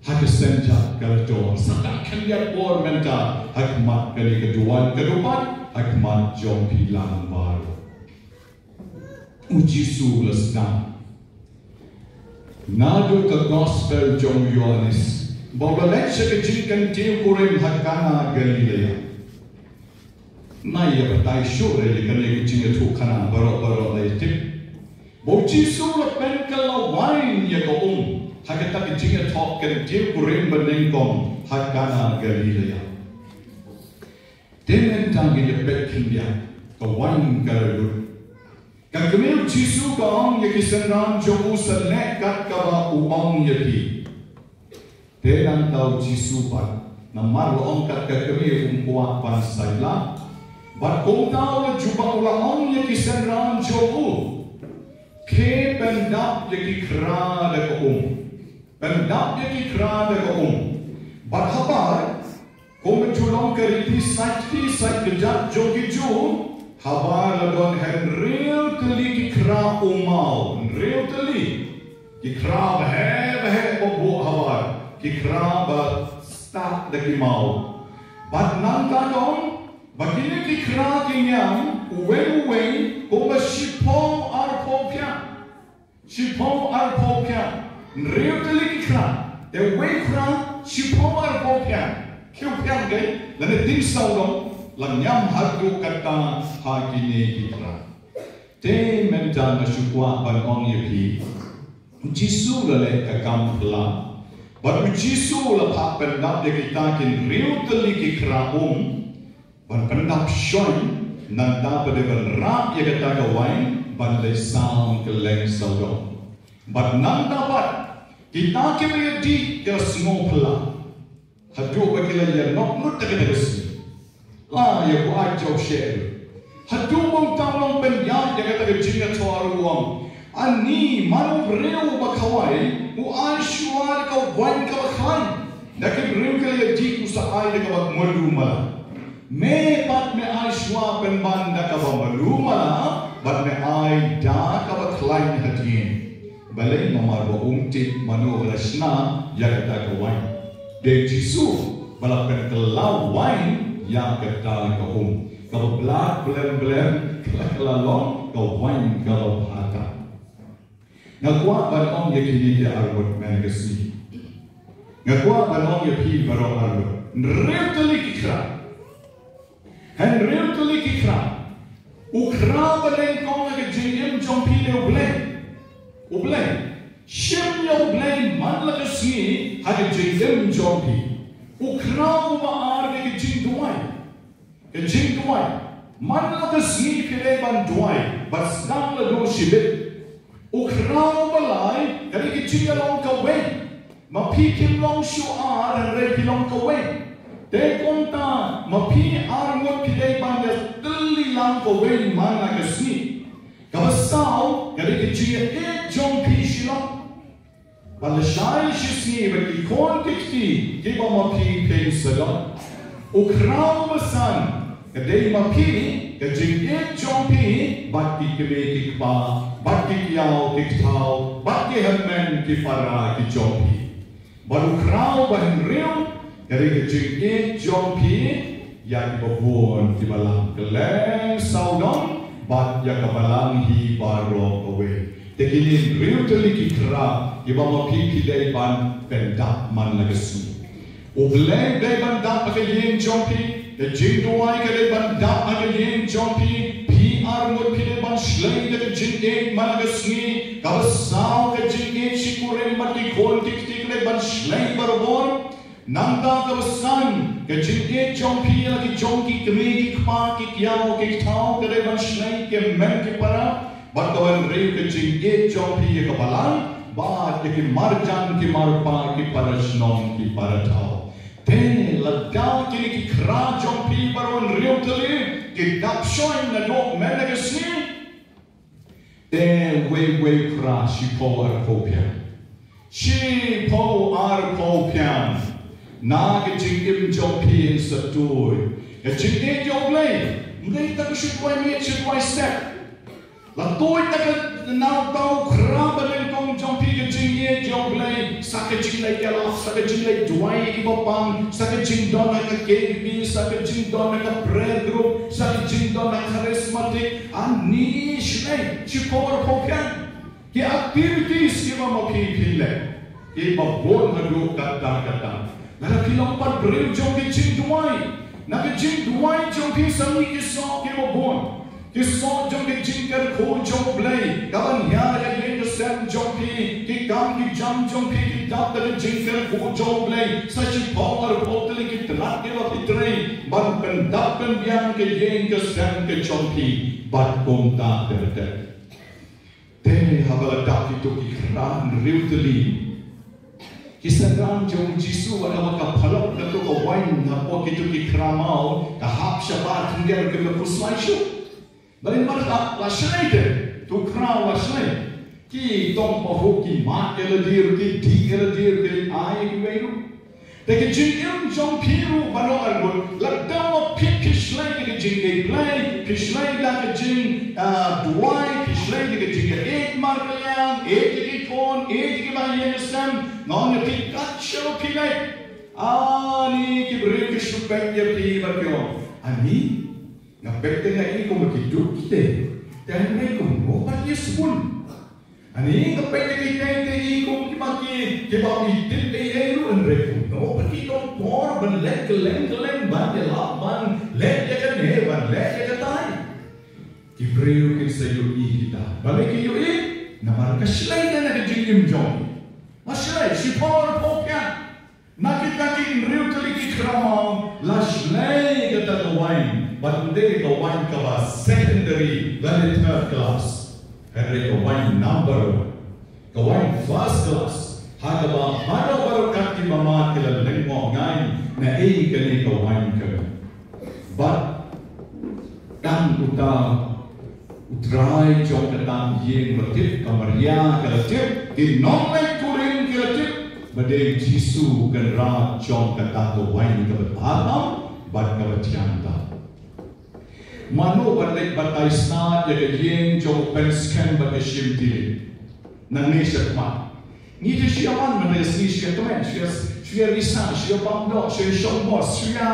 Ha ka seng jat ka la jong sa ka khyndiat por mynta ha khmat kane ka duwan ka duwan ha khmat jong phi lang baroh. U Jisu u la sdang. Naduh ka gospel jong u Ïohannes ba u la leit sha ka jingkyntiew kurim ha Kana Galilea. Nai ïa batai shuh ïa kane ka jingïathuhkhana baroh baroh la ïa tip. Ba u Jisu u la pynkylla wain ïa ka um ha kata ka jingïathoh kyntiew kurim banyngkong ha Kana Galilea. Te mynta ngin ïa peit khyndiat ka wain ka la lut. Ka kmie u Jisu ka ong ïa ki synran jong u sa leh kat kaba u ong ïa ki. Te nangta u Jisu pat namar la ong kat ka kmie um kwah ban sa ïalap. Bad kumta u la jubab u la ong ïa ki synran jong u. Khie pyndap ïa ki khra da ka um. Pyndap ïa ki khra da ka um. Bad habar kumba ju long ka riti sait kti sait kjat jong ki Jiw, habar la don hynriew tylli ki khra u maw, hynriew tylli. Ki khra ba heh ba heh ba buh habar, ki khra ba stad da ki maw. Bad nangta don ba kine ki khra ki ñiam uwei uwei kumba shiphew arphew phiah. Shiphew arphew phiah, hynriew tylli ki khra, te uwei u khra shiphew arphew phiah. Khiew phiah kei lane tingsawdong la ñiam haduh katta ha kine ki khra. Te mynta nga shu kwah ban ong ïa phi, u Jisu u la leh ka kam phylla. Bad u Jisu u la phah pyndap ïa kita ki hynriew tylli ki khra um. Ban pyndap shoi, nangta pat dei ban rah ïa kata ka wain ban leit saw kylleng sawdong. Bad nangta pat kita kiba ïadih ki la sngew phylla. Haduh ba ki la ïanok lut da kata ka sngi. La ïa buaid jop sher. Haduh ba u Tawlong pynïaid ïa kata ka jingïathoh ruh u ong, ani man u briew ba khawai u ai shuwa da ka wain kaba khlaiñ? Da ki briew ki la ïadih u sa ai da kaba malu mala. Me pat me ai shuwa pynban da kaba malu mala bad me ai da kaba khlaiñ hadien. Balei? Namar ba um tip mano ba la shna ïa kata ka wain. Dei Jisu ba la pynkylla wain ïa kata ka um. Kaba blat blem blem ka la, ka la long ka wain kaba bha tam. Nga kwah ban ong ïa kine ki arngut mynne ka sngi. Nga kwah ban ong ïa phi baroh arngut. Hynriew tylli ki khra. Hynriew tylli ki khra. U khra ba nyngkong ha ka jingim jong phi dei U Blei. U Blei. Shim ïa U Blei man la ka sngi ha ka jingim jong phi. U khra uba ar dei ka jingduwai. Ka jingduwai. Man la ka sngi phi dei ban duwai bad sdang naduh shibit. U khra uba lai ka dei ka jingïalong kawei. Ma phi kim long shuh ar hynrei phi long kawei. Te kumta ma phi arngut phi dei ban ïatylli lang kawei man la ka sngi. Kaba saw ka dei ka jingïaieit jong phi shilong. Bad lashai shisngi bad ki khun ki kti kiba ma phi phin sa don. U khra uba san ka dei ma phi, ka jingïeit jong phi bad ki kmie ki kpa bad ki kynthei ki kthaw bad ki hynmen ki para ki jong phi. Bad u khra uba hynriew ka dei ka jingïeit jong phi ïa kiba bun kiba lang kylleng sawdong bad ïa ka balang hi baroh kawei. Te kine hynriew tylli ki khra kiba ma phi phi dei ban pyndap man la ka sngi. U Blei u dei ban dap ha ka ïing jong phi. Ka jingduwai ka dei ban dap ha ka ïing jong phi. Phi arngut phi dei ban shlei da ka jingïeit man la ka sngi. Kaba saw ka jingïeit shi kurim bad ki khun ki kti ka dei ban shlei barabor. Nangta kaba san ka jingïeit jong phi ïa la ki jong ki kmie ki kpa ki kynthei ki kthaw ka dei ban shlei ki hynmen ki para. Bad kaba hynriew ka jingïeit jong phi ïa ka balang Bad ïa ki marjan ki marpa ki parashnong ki parathaw. Te lada kine ki khra jong phi baroh hynriew tylli ki dap shongkun naduh mynta ka sngi. Te wei wei u khra shiphew arphew phiang. Shiphew arphew phiang. Na ka jingim jong phi yn sa tuid ka jingïeit jong U Blei. Ym dei tang shu duwai miet shu duwai step. La tuid na ka naw ta u khra ba nyngkong jong phi ka jingïeit jong U Blei, sa ka jingleit ïalap, sa ka jingleit duwai ïa ki bapang, sa ka jingdon ha ka K B, sa ka jingdon ha ka prayer group, sa ka jingdon ha charismatic, ani shlei, shiphew arphew phiang. Ki activities kiba ma phi phi leh, kiba bun haduh katta katta. Lada phi long pat briew jong ka jingduwai, na ka jingduwai jong phi sa mih ki soh kiba bun. Ki soh jong ka jingkyrkhu jong U Blei kaban hiar ïa ka ïing ka sem jong phi, ki kam ki jam jong phi ki dap da ka jingkyrkhu jong U Blei. Sa shiphew arphew tylli ki tnat kiba phi trei ban pyndap pynbiang ka ïing ka sem ka jong phi bad kumta ter ter. Te haba la dap kito ki khra hynriew tylli, ki synran jong U Jisu, wat haba ka phalok kato ka wain hapoh kito ki khra maw, ka hap shabar khyndiat ruh kim da pyrshah shuh. Balei? Namar la shlei te, to khra la shlei. Ki tong pahuh ki mad ïa lade ruh, ki dih ïa lade ruh, ki leit ai ïa kiwei ruh. Te ka jingim jong phi ruh baroh arngut, lada ma phi phi shlei da ka jingïeit Blei, phi shlei da ka jing, ah, duwai, phi shlei da ka jingïeit markylliang, ïeit ïa ki khun, ïeit ïa ki bahaïing sem, nga ong ïa phi kat shaba phi leit. Ani ki briew ki shu peit ïa phi bad ki ong, ani nga peit te nga i kumba ki duk ki te, te hynrei kumno pat ïa sbun. Ani nga peit ïa ki tei te i kum kiba ki, kiba ki tip ei ei ruh, hynrei kumno pat ki don por ban leh kylleng kylleng, ban ïalap, ban leh ïa kane, ban leh ïa katai. Ki briew kin sa ïohi kita. Balei ki ïohi? Namar ka shlei na ka jingim jong ki. Ma shlei, shiphew arphew phiang. Na kita ki hynriew tylli ki khra maw, la shlei kata ka wain, bad ym dei ka wain kaba secondary lane third class. Hynrei ka wain number one, ka wain first class. Ha kaba baroh baroh kat kiba mad ki la lyngngoh ngai, naei kane ka wain ka mih. Bad tang uta u trai jong kata ka ïing u la tip, ka Maria ka la tip, ki nongleit kurim ki la tip ba dei U Jisu u kynrad jong kata ka wain kaba bha tam bad kaba thiang tam. Mano ban leit batai stad ïa ka ïing jong u pynskhem bad ka shim tylli? Nangne sha khmat. Ngi te shu ïa wan mynta ka sngi, shu ïa kmen, shu ïa, shu ïa risa, shu ïa bam doh, shu ïa shong bos, shu ïa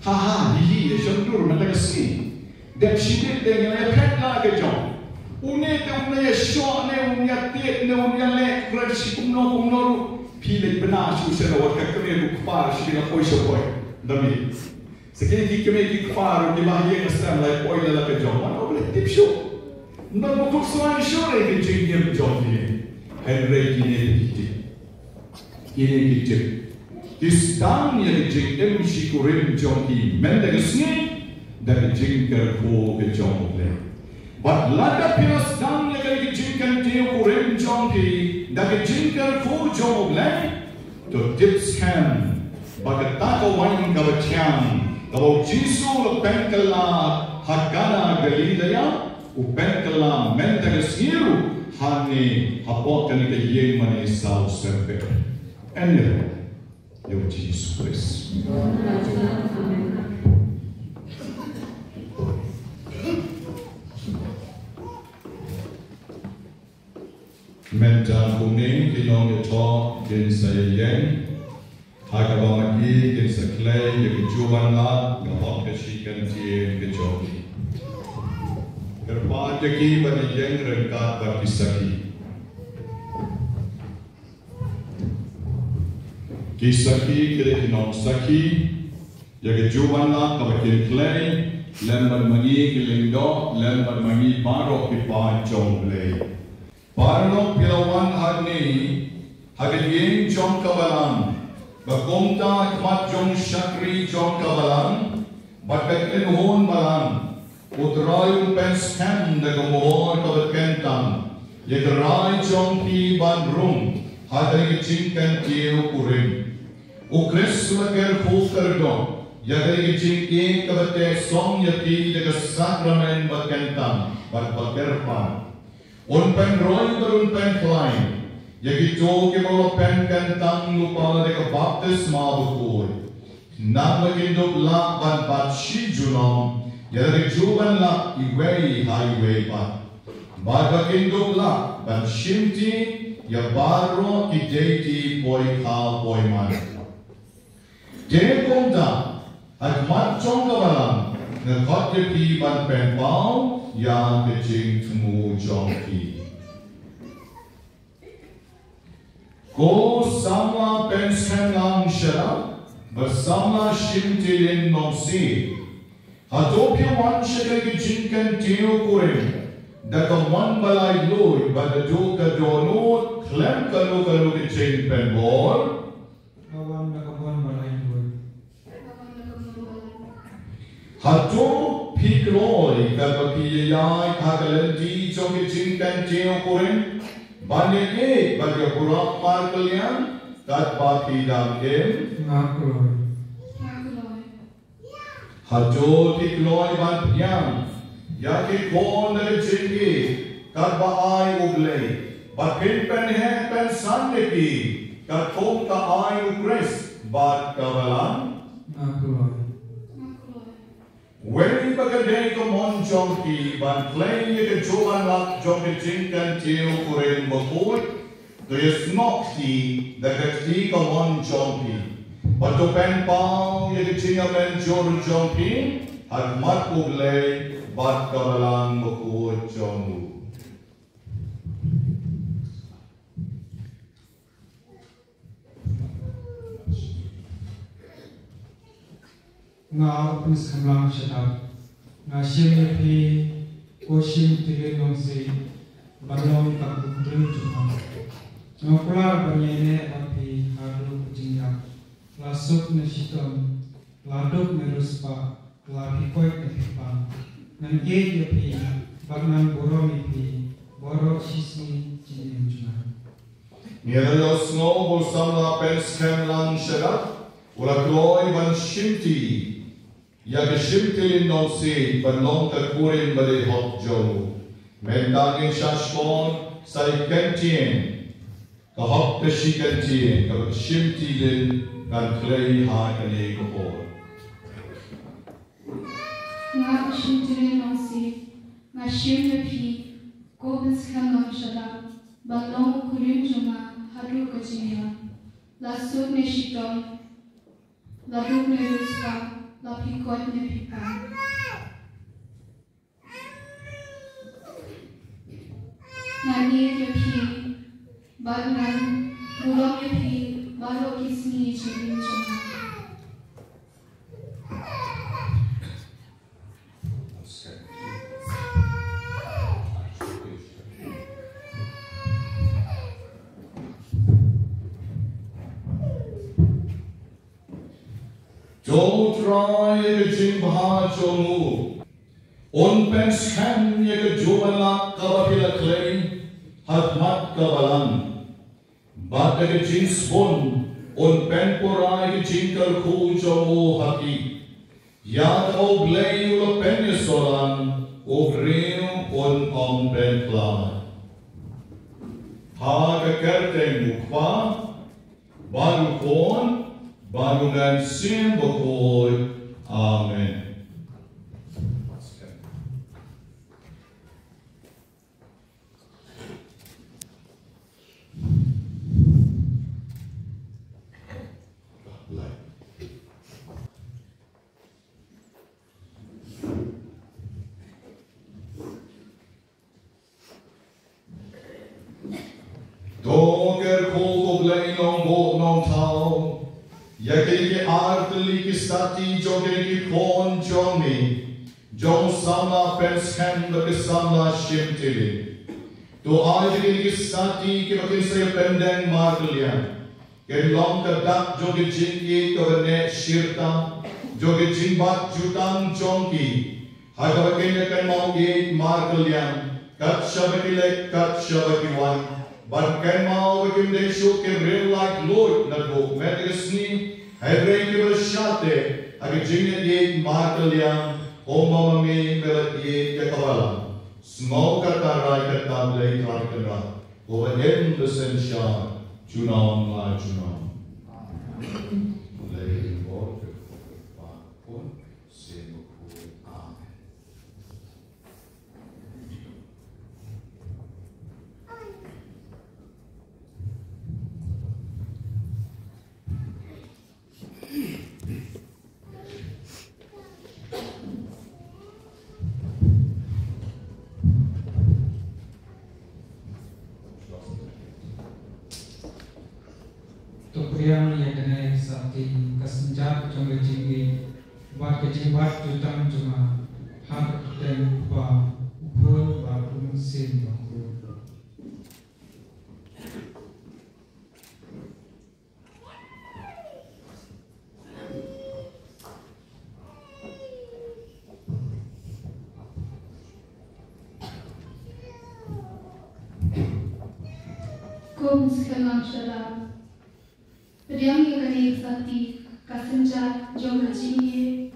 ha ha hi hi, ïa shong dur mynta ka sngi. Dep shi bit te ngi la ïa phet la ka jong. Une te un ïa shoh ne un ïa tied ne un ïa leh, kren shi kumno kumno ruh. Phi leit bna shu sha la wat ka kren u kpa shu la poi sha poi. Da mi. Sa kine ki kmie ki kpa ruh kiba ha ïing ha sem la poi la la ka jong. Mano ba leh tip shuh. Mano ba khuslai shuh ïa ka jingim jong ki. Hynrei kine ki tip. Kine ki tip. Ki sdang ïa ka jingim shi kurim jong ki mynta ka sngi da ka jingkyrkhu ka jong U Blei. Bad lada phi la sdang ïa ka jingkyntiew kurim jong phi da ka jingkyrkhu jong U Blei, to tip skhem ba kata ka wain kaba thiang kaba U Jisu u la pynkylla ha Kana Galilea, u pynkylla mynta ka sngi ruh hangne hapoh kane ka ïing mane saw syrpek. Amen. Ïa U Jisu Khrist. Mynta kumne ki nongïathoh kin sa ïeng ha kaba ma ki kin sa khlei ïa ka juh ban lad, ka hok ka shi kyntien ka jong ki. Kyrpad ïa ki ban ïeng ryngkat bad ki sakhi. Ki sakhi ki dei ki nongsakhi ïa ka juh ban lad kaba kin khlei lem bad ma ngi ki lyngdoh lem bad ma ngi baroh ki paid jong U Blei. Paralok, phi la wan hangne ha ka ïing jong ka balang, ba kumta ha khmat jong u shakri jong ka balang bad ka kynhun balang, U Trai un pynskhem da ka mohor kaba kyntang. Ïa ka rai jong phi ban rung ha kane ka jingkyntiew kurim. U Khrist u la kyrkhu kyrdoh ïa kane ka jingïeit kaba tehsong ïa phi da ka sakramen ba kyntang bad ba kyrpang. Un pynroi bad un pynkhlaiñ ïa kito kiba la pynkyntang lypa da ka baptisma bakhuid. Namar ba kin dup lah ban bat shi junom ïa la ka juh ban lap iwei ha iwei pat. Bad ba kin dup lah ban shimti ïa baroh ki deiti poikha poiman. Te kumta, ha khmat jong ka balang, nga khot ïa phi ban pynpaw ïa ka jingthmu jong phi. Ko samla pynskhem lang shaddap bad samla shimtilen nongsiej, hato phi wan sha ka jingkyntiew kurim da ka mon ba laitluid bad da ka dohnud khlem kano kano ka jingpynbor? Ka wan da ka mon ba laitluid. Hato phi kloi katba phi ïaid ha ka lynti jong ka jingkyntiew kurim ban ïaid bad ïa pura markylliang katba phi dang im? Nga kloi. Hato phi kloi ban pdiang ïa ki khun da ka jingïeit katba ai U Blei, bad phin pynheh pynsan ïa ki katkum ka ai U Khrist bad ka balang? Nga kloi. Wei ba ka dei ka mon jong phi ban khlei ïa ka juh ban lap jong ka jingkyntiew kurim bakhuid, to ïasnoh kti da ka kti ka mon jong phi, bad to pynpaw ïa ka jingïamynjur jong phi ha khmat U Blei bad ka balang bakhuid jong u. Nga u pynskhem lang shaddap, nga shim ïa phi ko shimtilen nongsiej ban long kum u kurim jong nga. Nga kular ban ïaineh bad phi haduh ka jingïap, la suk ne shitom, la duk ne riewspah, la phi koit ne phi pang. Ngan ïeit ïa phi bad ngan burom ïa phi baroh shisngi jingim jong nga. Ngi la ïohsngew ba u samla pynskhem lang shaddap u la kloi ban shimti ïa ka shimtilen nongsiej ban long ka kurim ba dei hok jong u. Mynta ngin sa shkor sa ïa ka kyntien, ka hok ka shi kyntien kaba ka shimtilen kan khlei ha kane ka por. Nga ka shimtilen nongsiej, nga shim ïa phi ko pynskhem lang shaddap ban long u kurim jong nga haduh ka jingïap. La suk ne shitom, la duk ne riewspah, la phi koit ne phi pang. Ngan ïeit ïa phi bad ngan burom ïa phi baroh ki sngi jingim jong nga. To Trai, ïa ka jingbha jong u un pynskhem ïa ka juh ban lap kaba phi la khlei ha khmat ka balang. Bad da ka jingsbun un pynpura ïa ka jingkyrkhu jong u ha phi. Ïa kaba U Blei u la pynïasoh lang, u briew un ym pynkylla. Ha ka kyrteng u Kpa, bad u Khun, bad u Mynsiem Bakhuid. Amen. To kyrkhu ko Blei nongbuh nongthaw ïa kine ki artylli ki sati jong kine ki khun jong me, jong u samla pynskhem bad ka samla shimtilen. To ai ïa kine ki sati kiba kin sa ïapyndeng markylliang, kin long ka dak jong ka jingïeit kaba neh shirta, jong ka jingbat jutang jong ki, ha kaba kin ïa kynmaw ïeit markylliang Kat shaba ki leit, kat shaba ki wan, ban kynmaw ba kim dei shuh ki riewlait luid naduh mynta ka sngi, hynrei kiba shah teh ha ka jingïaieit markylliang, kumba ma me me la ïeit ïa ka balang. Sngewbha kata rai kata Blei Trai Kynrad, uba im bad synshar junom la junom. Amen. Leit bor ka Kpa, Khun, Ksiem Bakhuid. Amen. To pdiang ïa kane ka sati, ka synjat jong ka jingïeit bad ka jingbat jutang jong nga, ha ka kyrteng u Kpa, u Khun bad u Mynsiem Bakhuid. Kum skhem lang shalor. Pdiang ïa kane ka sati, ka synjat jong ka jingïeit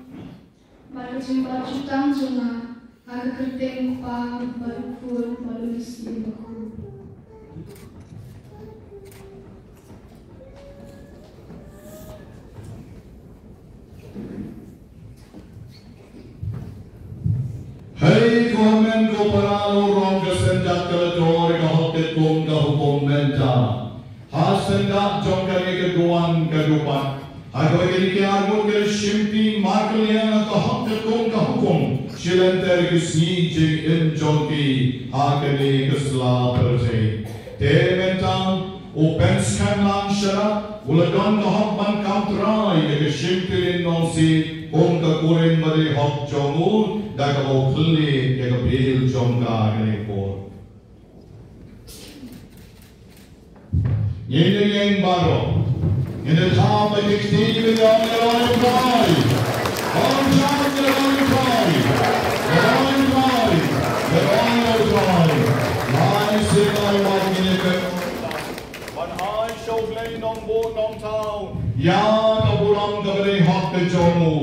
bad ka jingbat jutang jong nga, ha ka kyrteng u Kpa bad u Khun bad u Mynsiem Bakhuid. Hei ko hynmen ko para, la rong ka synjat ka la dor, ka hok katkum ka hukum mynta. Ha syndah jong kane ka duwan ka dupat, ha kaba kine ki arngut ki la shimti markylliang ka hok katkum ka hukum, shi lynter ki sngi jingim jong ki ha kane ka sla pyrthei. Te mynta u Pynskhem Lang Sharak u la don ka hok ban kam trai ïa ka shimtilin nongsiej kum ka kurim badei hok jong u, da kaba u khlieh ïa ka bill jong ka ha kane ka por. Ngin ïeng baroh. Ngin ïa thap ïa ki kti, ngin ïa ong, ïa ong, ïa ong. Ong jam, ïa ong, ïa ong. Ïa ong, ïa ong, ïa ong, ïa ong. Lai sien lai wat ngin ïa peit. Ban ai sha U Blei Nongbuh Nongthaw ïa ka burom kaba dei hok ka jong u.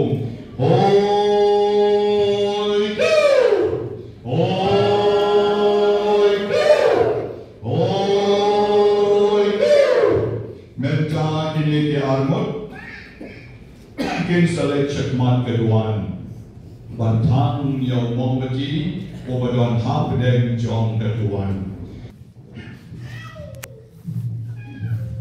Hoi. Hoi. Hoi. Mynta kine ki arngut kin sa leit shakhmat ka duwan ban thang ïa u mombati uba don hapdeng jong ka duwan.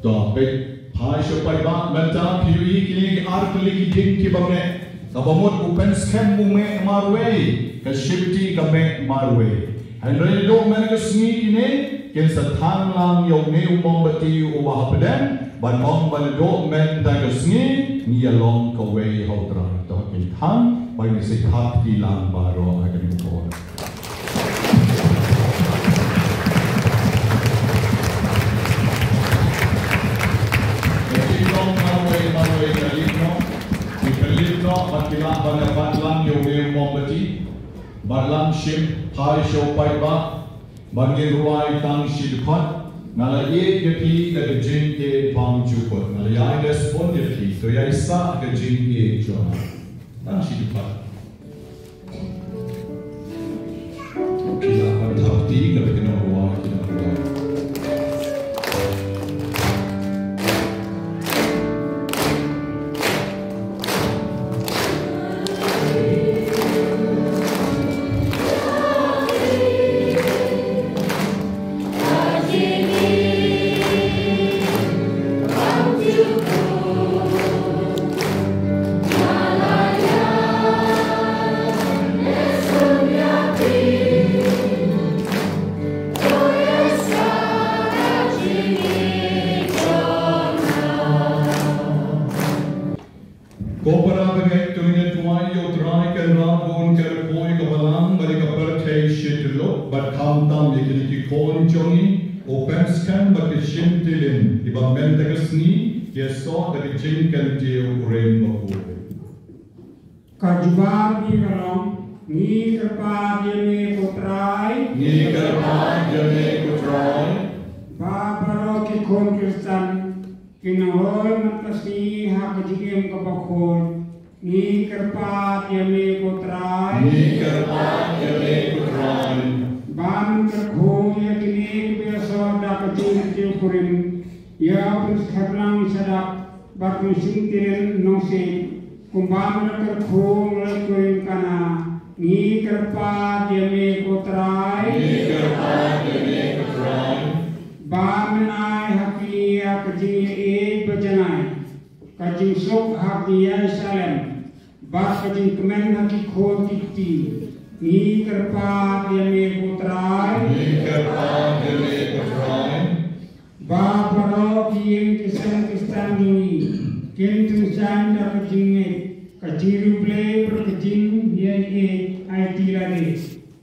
To, peit, phai sha u paidbah, mynta phi ïohi kine ki ar tylli ki dieng kiba meh. Kaba mut u pynskhem u meh marwei, ka shimti ka meh marwei. Hynrei naduh mynta ka sngi kine kin sa thang lang ïa une u mombati uba hapdeng, ban ong ba naduh mynta ka sngi ngi ïa long kawei ha U Trai. To kin thang, ba ngin sa ïa thap kti lang baroh ha kane ka por. Ki long marwei marwei, ka lip noh, ki lip noh, bad ki lah ban ïa bat lang ïa une u mombati. Bat lang shim, phai sha u paidbah. Bad ngin rwai tang shi dkhot. Nga la ïeit ïa phi da ka jingïeit bymjukut. Nga la ïai leh sbun ïa phi. To ïai sah ka jingïeit jong nga. Tang shi dkhot. Ki la ban thap kti, nga ba ki nongrwai ki nongrwai. Ko para bangeit, to ngin ïa duwai ïa U Trai Kynrad ba un kyrshan ïa ka balang bad ïa ka pyrthei shi tyllup, bad khamtam ïa kine ki khun jong ngi, u pynskhem bad ka shimtilin, kiba mynta ka sngi ki ïasoh da ka jingkyntiew kurim bakhuid. Ka jubab ngi ka long, Ngi kyrpad ïa me ko Trai. Ngi kyrpad ïa me ko Trai. Ba baroh ki khun Khristan kin nang roi man ka sngi ha ka jingim kaba khuid. Ngi kyrpad ïa me ko Trai. Ngi kyrpad ïa me ko Trai. Ban kyrkhu ïa kine kiba ïasoh da ka jingkyntiew kurim, ïa u Prince Kheplang Shadap bad u Shyntiren Nongsiej, kumba me la kyrkhu ha u lait kurim Kana. Ngi kyrpad ïa me ko Trai. Ngi kyrpad ïa me ko Trai. Ba men ai ha ki ïa ka jingïaieit ba janai, ka jingsuk ha ka ïing Salem, bad ka jingkmen ha ki khun ki kti. Ngi kyrpad ïa me ko Trai. Ngi kyrpad ïa me ko Trai. Ba baroh ki ïing ki sem Khristan jong ngi kin tyngshaiñ da ka jingngeit, ka jingriewblei bad ka jingïaieit aiti lade.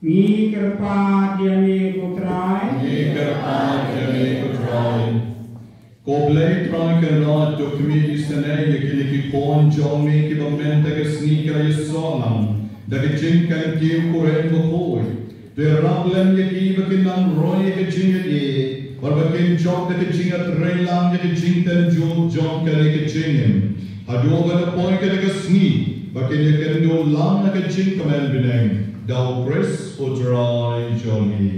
Ngi kyrpad ïa me ko Trai. Ngi kyrpad ïa me ko Trai. Ko Blei Trai Kynrad, to khmih isynei ïa kine ki khun jong me kiba mynta ka sngi ki la ïasoh lang da ka jingkyntiew kurim bakhuid. To ïarap lem ïa ki ba kin nang roi ïa ka jingïaieit bad ba kin jop da ka jingïatreilang ïa ka jingtynjuh jong kane ka jingim, haduh ba la poi kata ka sngi ba kin ïakynduh lang ha ka jingkmen bneng da u Khrist u Trai jong ngi.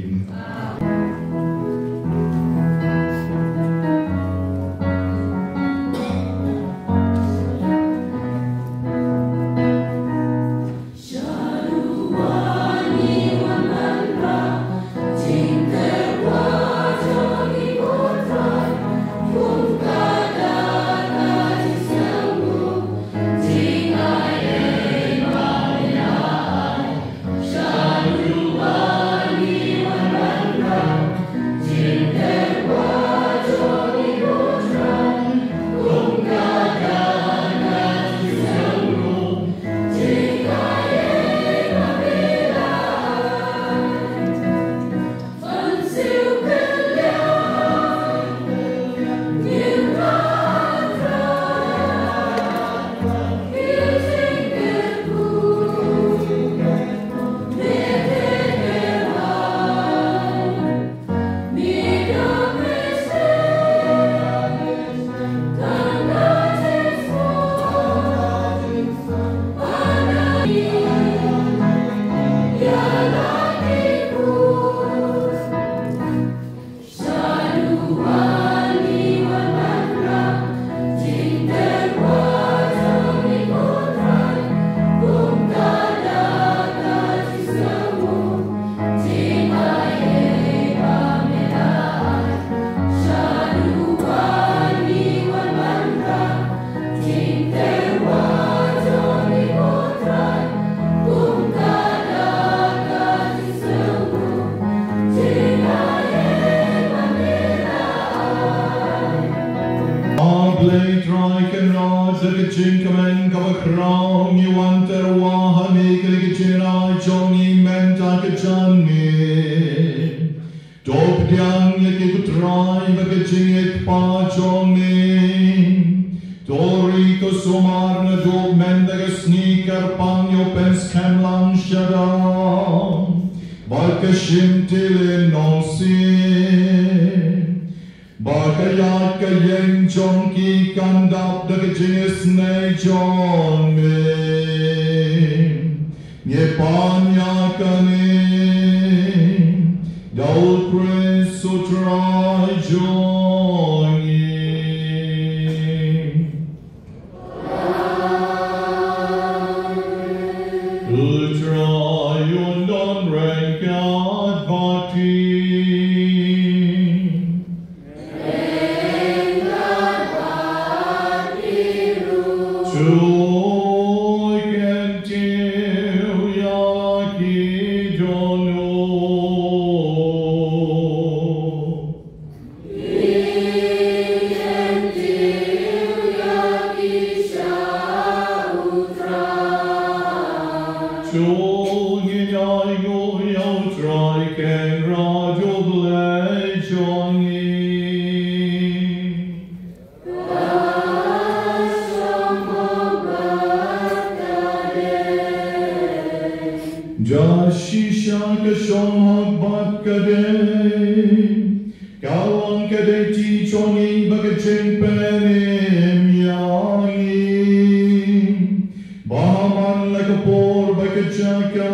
A Blei Trai Kynrad, da ka jingkmen kaba khraw ngi wan tyrwa ha me ha kane ka jingrwai jong ngi mynta ka janmiet. To pdiang ïa ki ko Trai bad ka jingïeit jong me. To ri to sumar naduh mynta ka sngi kyrpang ïa u Prince Kheplang Shadap bad ka Shyntiren Nongsiej. Ba ka ïaid ka ïeng jong ki kan dap da ka jingisynei jong me. Ngi pan ïa kane da u Khrist u Trai jong ngi. U Trai un don ryngkat bad phi. To kyntiew ïa ki dohnud. Ka long ka dei ti jong ngi ba ka jingpynim ïa ngi. Ba ha man la ka por bad ka jaka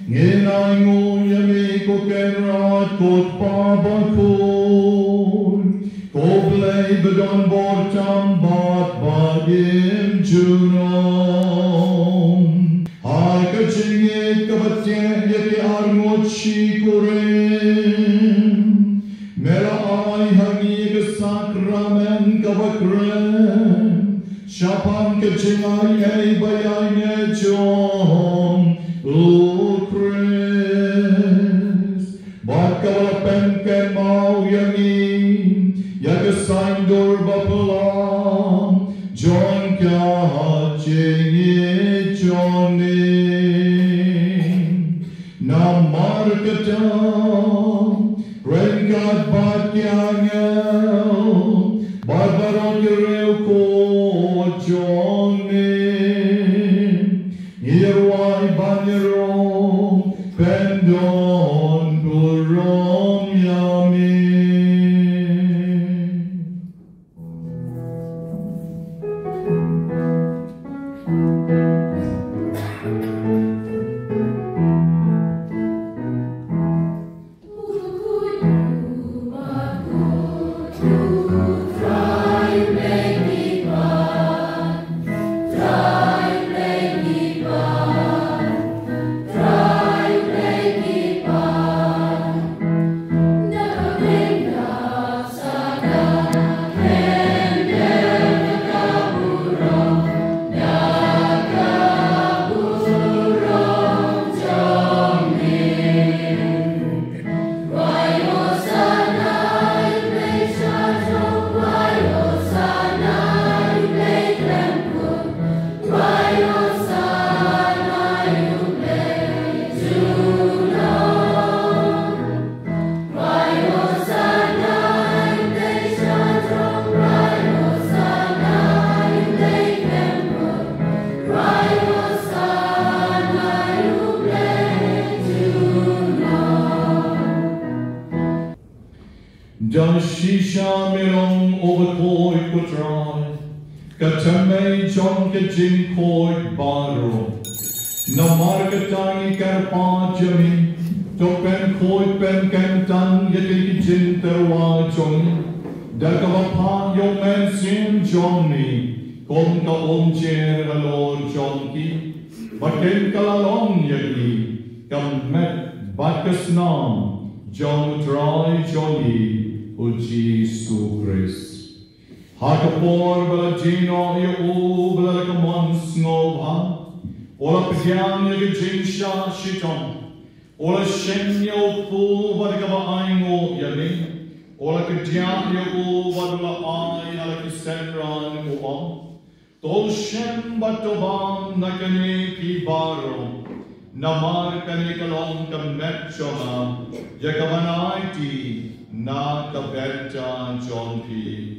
ngin ainguh ïa me ko Kynrad ko Kpa bakhuid, ko Blei ba don bor tam bad ba im junom. Ha ka jingïeit kaba teh ïa ki arngut shikurim, me la ai ha ngi ka sakramen kaba kren shaphang ka jingai ei ba ïaineh jong u Khrist. Bad kaba la pynkynmaw ïa ngi ïa ka saiñdur bapla jong ka jingïeit jong ngi. Namar kata, ryngkat bad ki angel bad baroh ki riewkhuid jong ngi, ngi rwai ban ïaroh pyndonburom ïa me. Da shisha me long uba khuid, ko Trai, ka thymmei jong ka jingkhuid baroh. Namar kata ngi kyrpad ïa me, to pynkhuid pynkyntang ïa ki jingtyrwa jong ngi da kaba phah ïa u Mynsiem jong me kum ka umjer halor jong ki, ba kin ka la long ïa ki ka met bad ka snam jong u Trai jong ngi u Jisu Khrist. Ha ka por ba la jied noh ïa u, ba la leh ka mon sngewbha, u la pdiang ïa ka jingshah shitom, u la shim ïa u pul bad kaba ainguh ïa me, u la kdiah ïa u bad u la ai ha la ki synran, u ong: To shem bad to bam na kane phi baroh, namar kane ka long ka met jong nga, ïa kaba ngan aiti na ka bynta jong phi.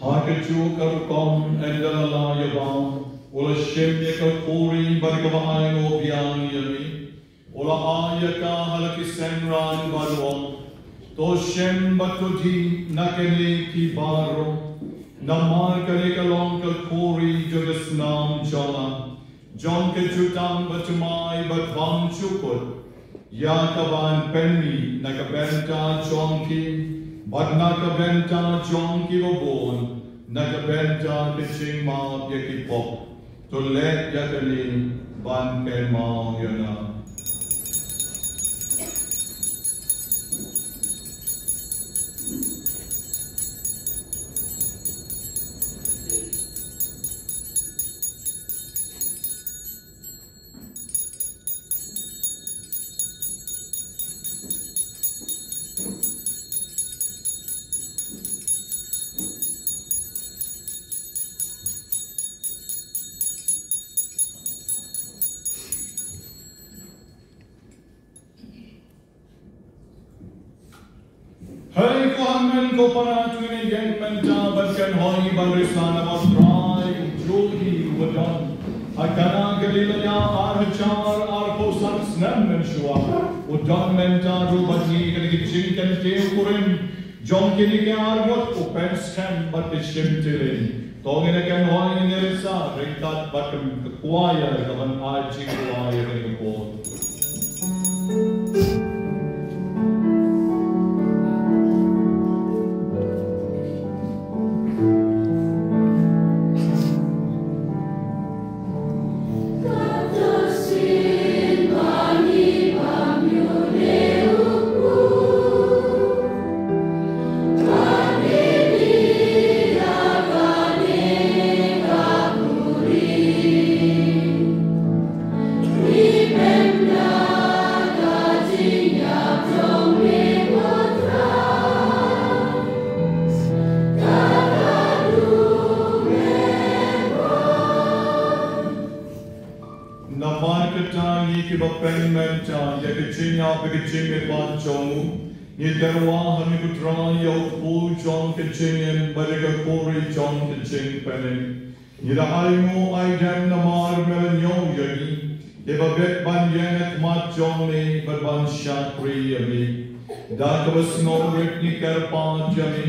Ha kajuh ka rukom ynda la lah ïa bam, u la shim ïa ka khuri bad kaba ainguh biang ïa me, u la ai ïa ka ha la ki synran bad u ong: To shem bad to dih na kane phi baroh, namar kane ka long ka khuri jong ka snam jong nga, jong ka jutang bathymmai bad bymjukut, ïa kaban pynmih na ka bynta jong phi bad na ka bynta jong kiba bun, na ka bynta ka jingmap ïa ki pop. To leh ïa kane ban kynmaw ïa nga. Hei ko hynmen ko para, to ngin ïeng mynta bad kynhoi ban risa namar U Trai u juh hi u don. Ha Kana Galilea ar hajar arphew san snem mynshuwa, u don mynta ruh bad ngi. Kane ka jingkyntiew kurim jong kine ki arngut u pynskhem bad ki shim tilei. To ngin ïa kynhoi, ngin ïa risa ryngkat bad ka choir ka ban ai jingkwah ïa kane ka por. Namar kata ngi kiba peng mynta ïa ka jingïap bad ka jingmihpat jong u, ngi kyrpad ha ngi, ko Trai, ïa u kpu jong ka jingim bad ïa ka khuri jong ka jingpynim. Ngi la ai nguh ai dem namar me la ñiew ïa ngi, kiba bit ban ïeng ha khmat jong me bad ban shakri ïa me. Da kaba sngewrit ngi kyrpad ïa me,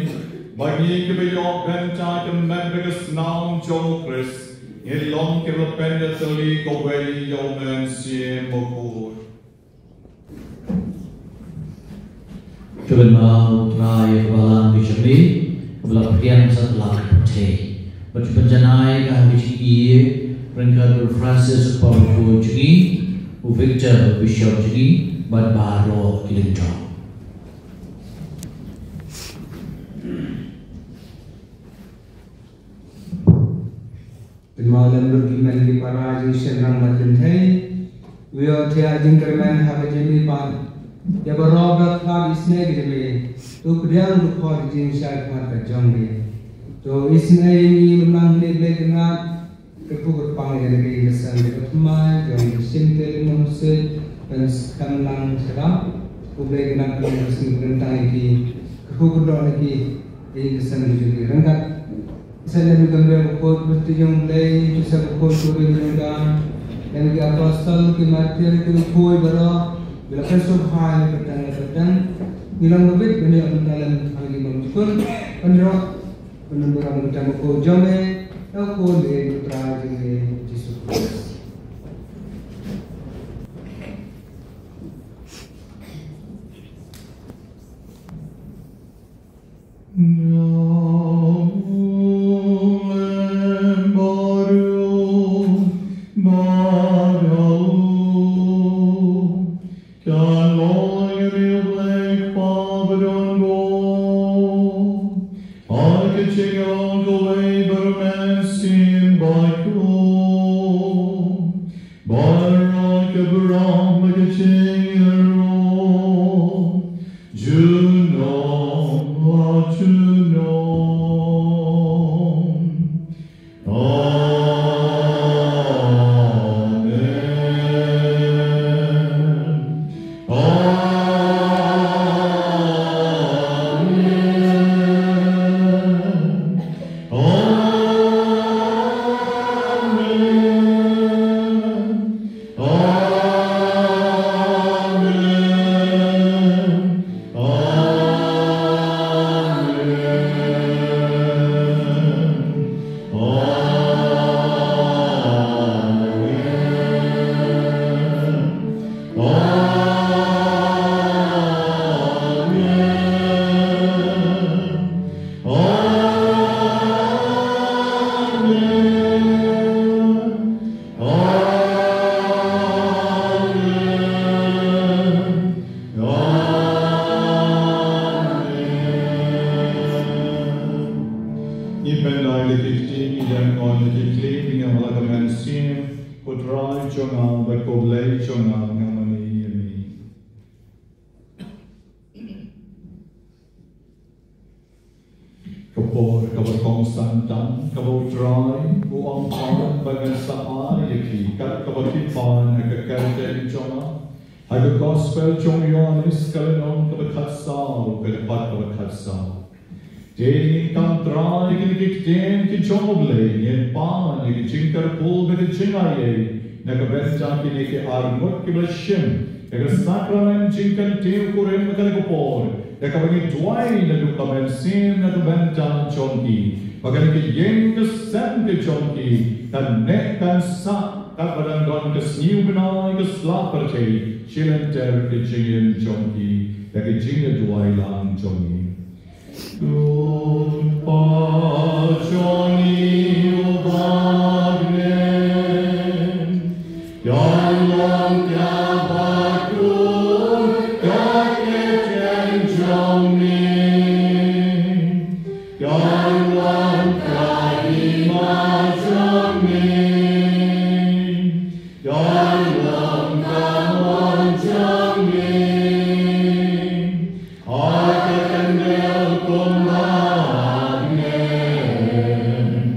ba ngi kiba ïoh bynta ka met bad ka snam jong u Khrist, ngin long kiba pynïatylli kawei ïa u Mynsiem Bakhuid. To kynmaw, Trai, ïa ka balang ka jong me, kaba la pdiang satlak pyrthei. Bad to pynjanai ka ha ka jingïeit ryngkat u Francis u Papa jong ngi, u Victor u Bishop jong ngi, bad baroh ki lyngdoh. Kynmaw lem ruh ki hynmen ki para, jingshynrang bad kynthei. Ïoh thiah jingkyrmen ha ka jingmihpat ïa baroh ba khlad isynei ka jong me. To pdiang dkhot jingshai khmat ka jong me. To isynei ïa ngi lem nang ne Blei Kynrad. Kyrkhu kyrpang ïa ngi ka seng ka thymmai jong ka shyntur nongsiej ban skhem lang shaddap. Ko Blei Kynrad, ka long ka sngi kyntang ïa ki. Kyrkhu kyrdoh ïa ki ïa ka seng ka jong ki ryngkat. Sa lem ïa ka Mari Bakhuid, Mari Jong U Blei, Joseph Bakhuid, Mari Jong U Blei, lem ïa ki apostol, ki martir, ki bakhuid baroh, ba la pynsngewbha ïa ka kyrteng, ïa ka kyrteng. Ngi long ba bit ban ïoh ban ïalam ha ki bymjukut, ban ïoh ban ym burom ïa ka kyrteng bakhuid jong me, ïa U Khun me, U Trai jong me, Jisu Khrist. Baroh ki burom bad ki jingïaroh junom la junom. Amen. Amen. Amen. Amen. Amen. Amen. Amen. Amen. Amen. Amen. Ngi pyndait ïa ki kti, ngi ïeng noh ïa ki kti, ngi ïeng ha la ka mynsiem, ko Trai jong nga bad ko Blei jong nga, nga mane ïa me. Ka por kaba kongsan tam, kaba U Trai u ong, pan ba ngan sa ai ïa phi kat kaba phi pan ha ka kyrteng jong nga. Ha ka Gospel jong u Ïoannis ka lynnong kaba khatsaw, ka dkhot kaba khatsaw. Te ngin kam trai ïa kine ki ktien ki jong U Blei, ngin pan ïa ki jingkyrkhu bad ki jingaiei na ka bynta kine ki arngut kiba la shim ïa ka sakramen jingkyntiew kurim ha kane ka por, ïa kaba ngi duwai naduh ka mynsiem na ka bynta jong ki, ba kane ka ïing ka sem ka jong ki kan neh kan sah katba dang don ka sniew bnai ka sla pyrthei sha lynter ka jingim jong ki. Ïa ka jingïaduwai lang jong ngi. Ko Pa jong ngi uba ha bneng, ïa long kaba khuid ka ktien jong me. Ïa long ka hima jong me. Ïa long ka mon jong me. Ha ka kyrteng kumba ha bneng.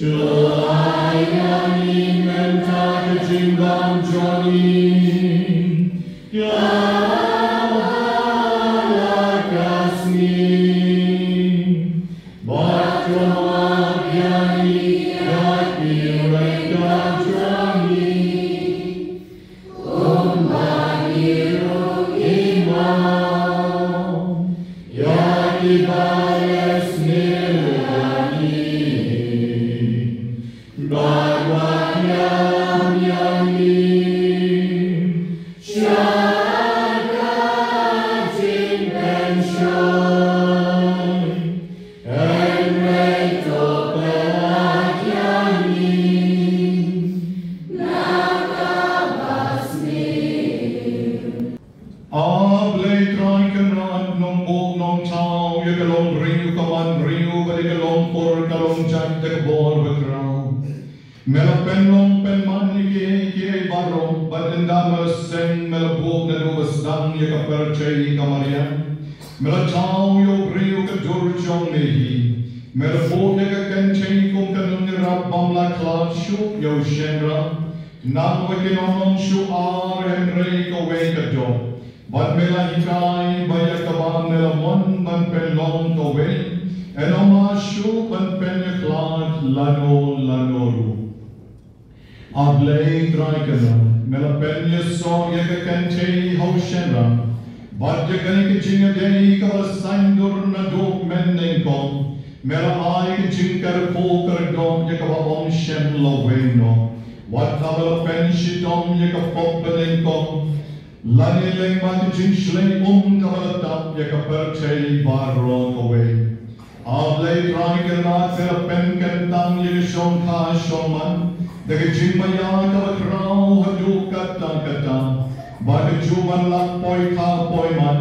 To ai ïa ngi mynta ka jingbam jong ngi. Ïa la ka sngi. Bad to map ïa ngi ïa ki ryngkat jong ngi. Kumba ngi ruh ngi map ïa kiba la sniew ïa ngi. Bad wat ïalam ïa ngi sha ka jingpynshoi. Hynrei to pynïaid ïa ngi na kaba sniew. A Blei Trai Kynrad, Nongbuh Nongthaw ïa ka longbriew, ka manbriew bad ïa ka longpur ka long jait da ka bor bakhraw. Me la pynlong pynman ïa kiei kiei baroh, bad ynda me la seng me la buh naduh ba sdang ïa ka pyrthei ka mariang. Me la thaw ïa u briew ka dur jong me hi. Me la buh ïa ka kynthei kum ka nongïarap bym lah khlad shuh ïa u shynrang. Nangba kin ym long shuh ar hynrei kawei ka doh. Bad me la hikai ba ïa kaba me la mon ban pynlong kawei, yn ym lah shuh ban pynïakhlad lano lano ruh. A Blei Trai Kynrad, me la pynïasoh ïa ka kynthei ha u shynrang. Bad ïa kane ka jingïadei kaba la saiñdur naduh mynnyngkong, me la ai ka jingkyrkhu kyrdoh ïa kaba ym shym la weng noh. Wat kaba la pynshitom ïa ka pop banyngkong. Lane lyngba ka jingshlei um kaba la tap ïa ka pyrthei baroh kawei. A Blei Trai Kynrad, me la pynkyntang ïa ka shongkha shongman da ka jingmaïa kaba khraw haduh katta katta. Ba kajuh ban lak poi kha poi man,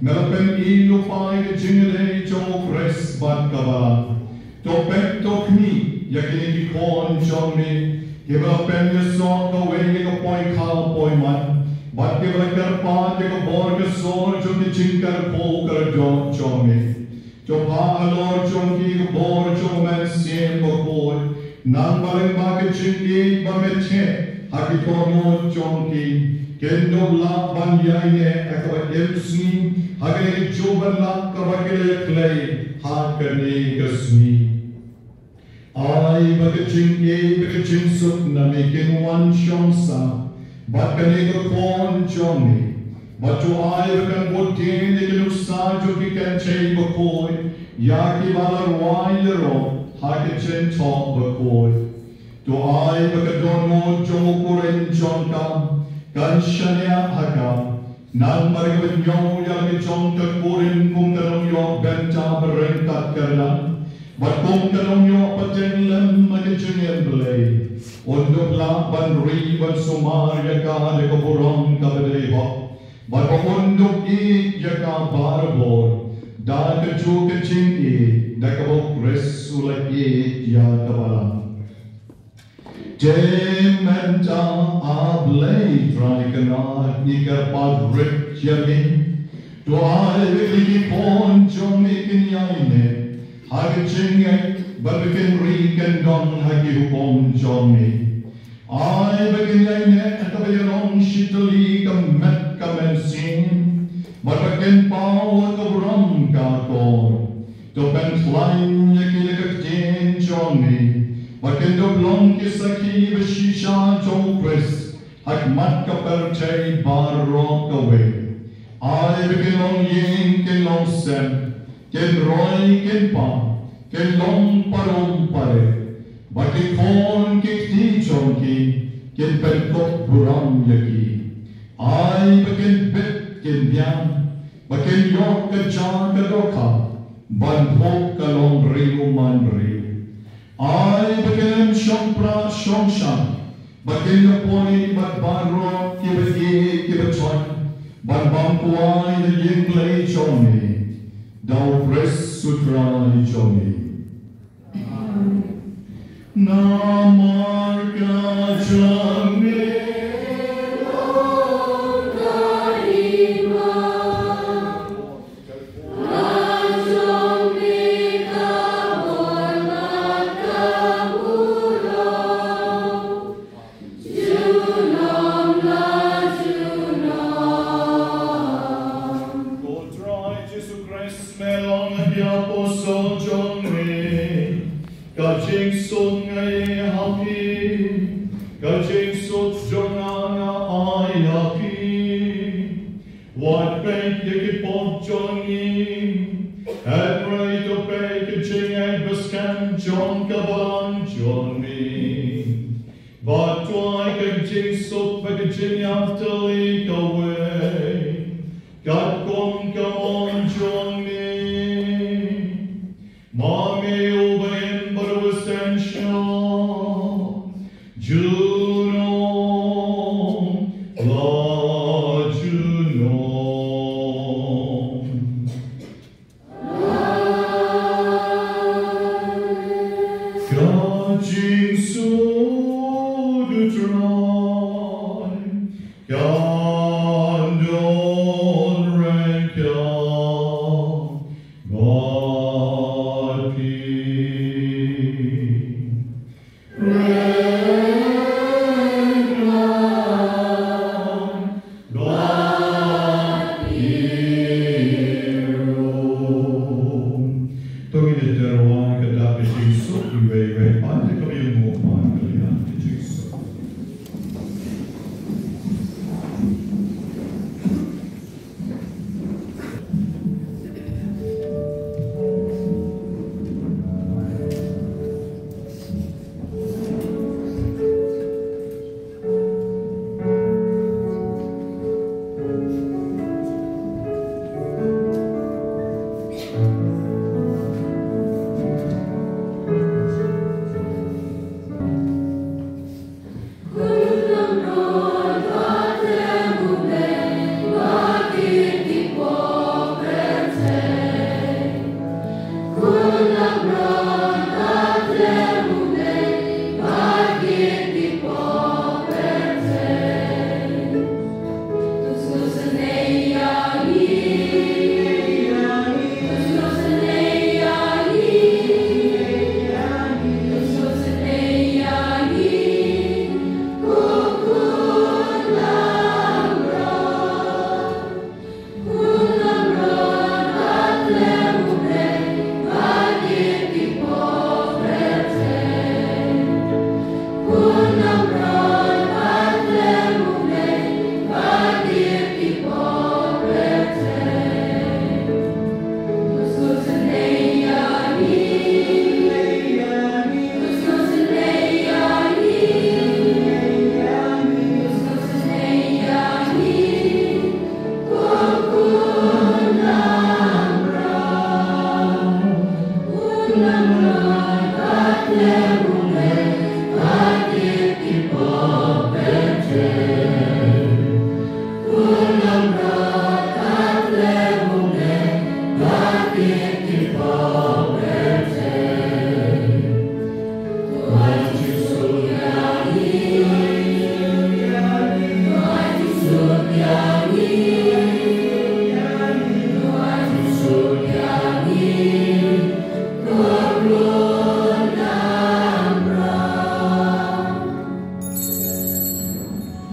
me la pyni lypa ïa ka jingïadei jong u Khrist bad ka balang. To peit to khmih ïa kine ki khun jong me, kiba la pynïasoh kawei ïa ka poi kha poi man, bad kiba la kyrpad ïa ka bor ka sur jong ki jingkyrkhu kyrdoh jong me. To phah halor jong ki ka bor jong u Mynsiem Bakhuid, nangba lyngba ka jingïeit ba me theh ha ki dohnud jong ki, kin dup lah ban ïaineh ha kaba im sngi ha kane kajuh ban lak kaba ki la ïakhlei ha kane ka sngi. Ai ba ka jingïeit bad ka jingsuk na me kin wan shong sah bad kane ka khun jong me. Bad to ai ba kan bud ïa ki nuksa jong ki kynthei bakhuid ïa kiba la rwai ïaroh ha ka jingthoh bakhuid. To ai ba ka dohnud jong u kurim jong ka kan shaniah ha ka. Nangba da kaba ñiew ïa la ka jong ka kurim kum ka nongïoh bynta ba ryngkat kyrdan bad kum ka nongïoh pateng lem ha ka jingim Blei, un dup lah ban ri ban sumar ïa ka da ka burom kaba dei hok, bad ba un dup ïeit ïa ka barabor da kajuh ka jingïeit da kaba u Khrist u la ïeit ïa ka balang. Te mynta, A Blei Trai Kynrad, ngi kyrpad rit ïa me. To ai ba kine ki khun jong me kin ïaineh ha ka jingngeit bad ba kin ri kyndong ha ki hukum jong me. Ai ba kin ïaineh ha kaba ïalong shi tylli ka met Kin paw ïa ka burom ka akor. To pynkhlaiñ ïa ki da ka ktien jong me, ba kin dup long ki sakhi ba shisha jong u Khrist ha khmat ka pyrthei baroh kawei. Ai ba kin long ïing, kin long sem, kin roi, kin pang, kin long para um para rit, ba ki khun ki kti jong ki kin pynkup burom ïa ki. Ai ba kin bit, kin biang, ba kin ïoh ka jaka dohkha ban phuh ka longbriew manbriew. Ai ba kin im shongpra shongshang, ba kin ïa poi bad baroh kiba ïeit kiba thoh ban bam kwai ha ïing Blei jong me, da u Khrist u Trai jong me. Namar ka jong me long ka hima, ka jong me ka bor bad ka burom, junom la junom. Ko Trai Jisu Khrist, me long ïa ki apostol jong me, ka jingsuk nga ai ha phi, ka jingsuk jong nga nga ai ha phi. Wat peit ïa ki pop jong ngi, hynrei to peit ïa ka jingngeit ba skhem jong ka balang jong me. Bad to ai ka jingsuk bad ka jingïatylli kawei, katkum ka mon jong me. Ma me uba im bad uba sngewsih, junom la junom. Ka jingsuk u Trai kan don ryngkat bad phi. Ryngkat bad phi ruh. To ngin ïa tyrwa ka dak ka jingsuk iwei iwei pat, te kaba ïa nguh pat ka liang ka jingsuk.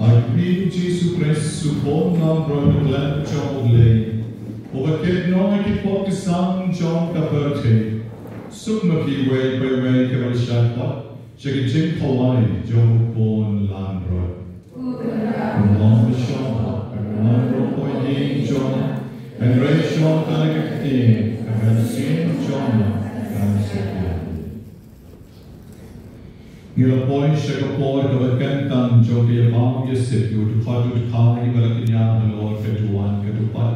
Ha khmih u Jisu Khrist, u khun namar ba khlem jong U Blei. Uba kit nong ïa ki pop ki sam jong ka pyrthei. Suk ma phi iwei pa iwei kiba la shah pat sha ka jingkhawai jong u Khun Langbrot. Kumno ba shong ha ka nongpynïaid jong, hynrei shong ha ka ktien ka mynsiem jong, kan sa ïa. Ngi la poi sha ka por kaba kyntang jong ka ïabam ïasep ïa u dkhot u dkhai ba la kñia halor ka duwan ka dupat.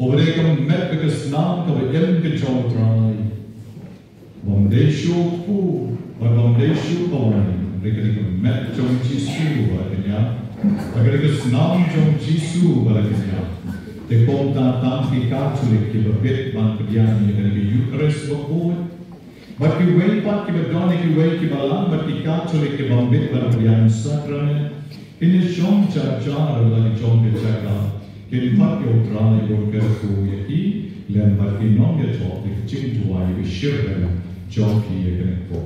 Uba dei ka met ka snam kaba im ka jong U Trai. Bym dei shuh u kpu bad bym dei shuh u kawei, hynrei ka dei ka met jong U Jisu ba la kñia. Bad ka dei ka snam jong U Jisu ba la kñia. Te kumta tang ki Katholik kiba bit ban pdiang ïa kane ka Eukharist bakhuid. Bad kiwei pat kiba don ïa kiwei kiba lang bad ki Katholik kiba bit ban pdiang sakramen. Kin ïashong jar jar la ki jong ka jaka. Kin khot ïa U Trai ba un kyrkhu ïa ki lem bad ki nongïathoh ïa ka jingduwai ba shitrhem jong ki ïa kane ka por.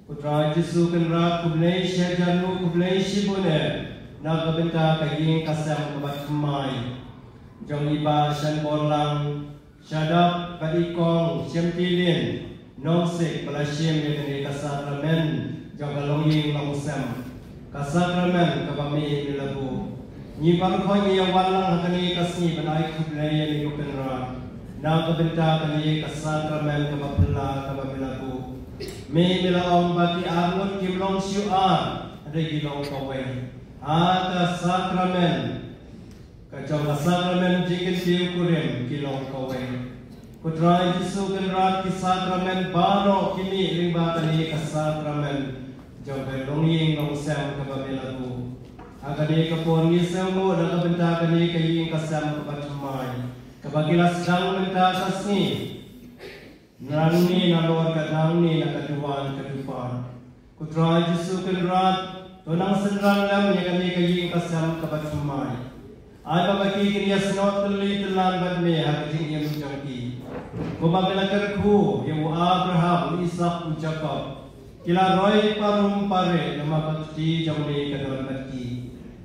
U Trai Jisu Kynrad, khublei shihajar nguh, khublei shibun eh na ka bynta ka ïing ka sem kaba thymmai jong ngi ba shen bor lang. Shadap bad i Kong Shemtilien Nongsik ba la shim ïa kane ka sakramen jong ka longïing longsem, ka sakramen kaba mih me la buh. Ngi baroh ngi ïa wan lang ha kane ka sngi ban ai khublei ïa me ko Kynrad na ka bynta kane ka sakramen kaba phylla kaba me la buh. Me me la ong ba ki arngut kim long shuh ar, hynrei ki long kawei ha ka sakramen. Ka jong ka sakramen jingkyntiew kurim ki long kawei. Ko Trai Jisu Kynrad, ki sakramen baroh ki mih lyngba kane ka sakramen jong ka longïing longsem kaba me la buh. Ha kane ka por ngi sngewbha na ka bynta kane ka ïing ka sem kaba thymmai kaba ki la sdang mynta ka sngi. Nangne nalor ka nangne na ka duwan ka dupar. Ko Trai Jisu Kynrad, to nang synran lem ïa kane ka ïing ka sem kaba thymmai. Ai ba ma ki kin ïa snoh tylli tyllan bad me ha ka jingim jong ki. Kumba me la kyrkhu ïa u Abraham, u Isak, u Jakob. Ki la roi parum pare namar ba ka kti jong me ka don bad ki.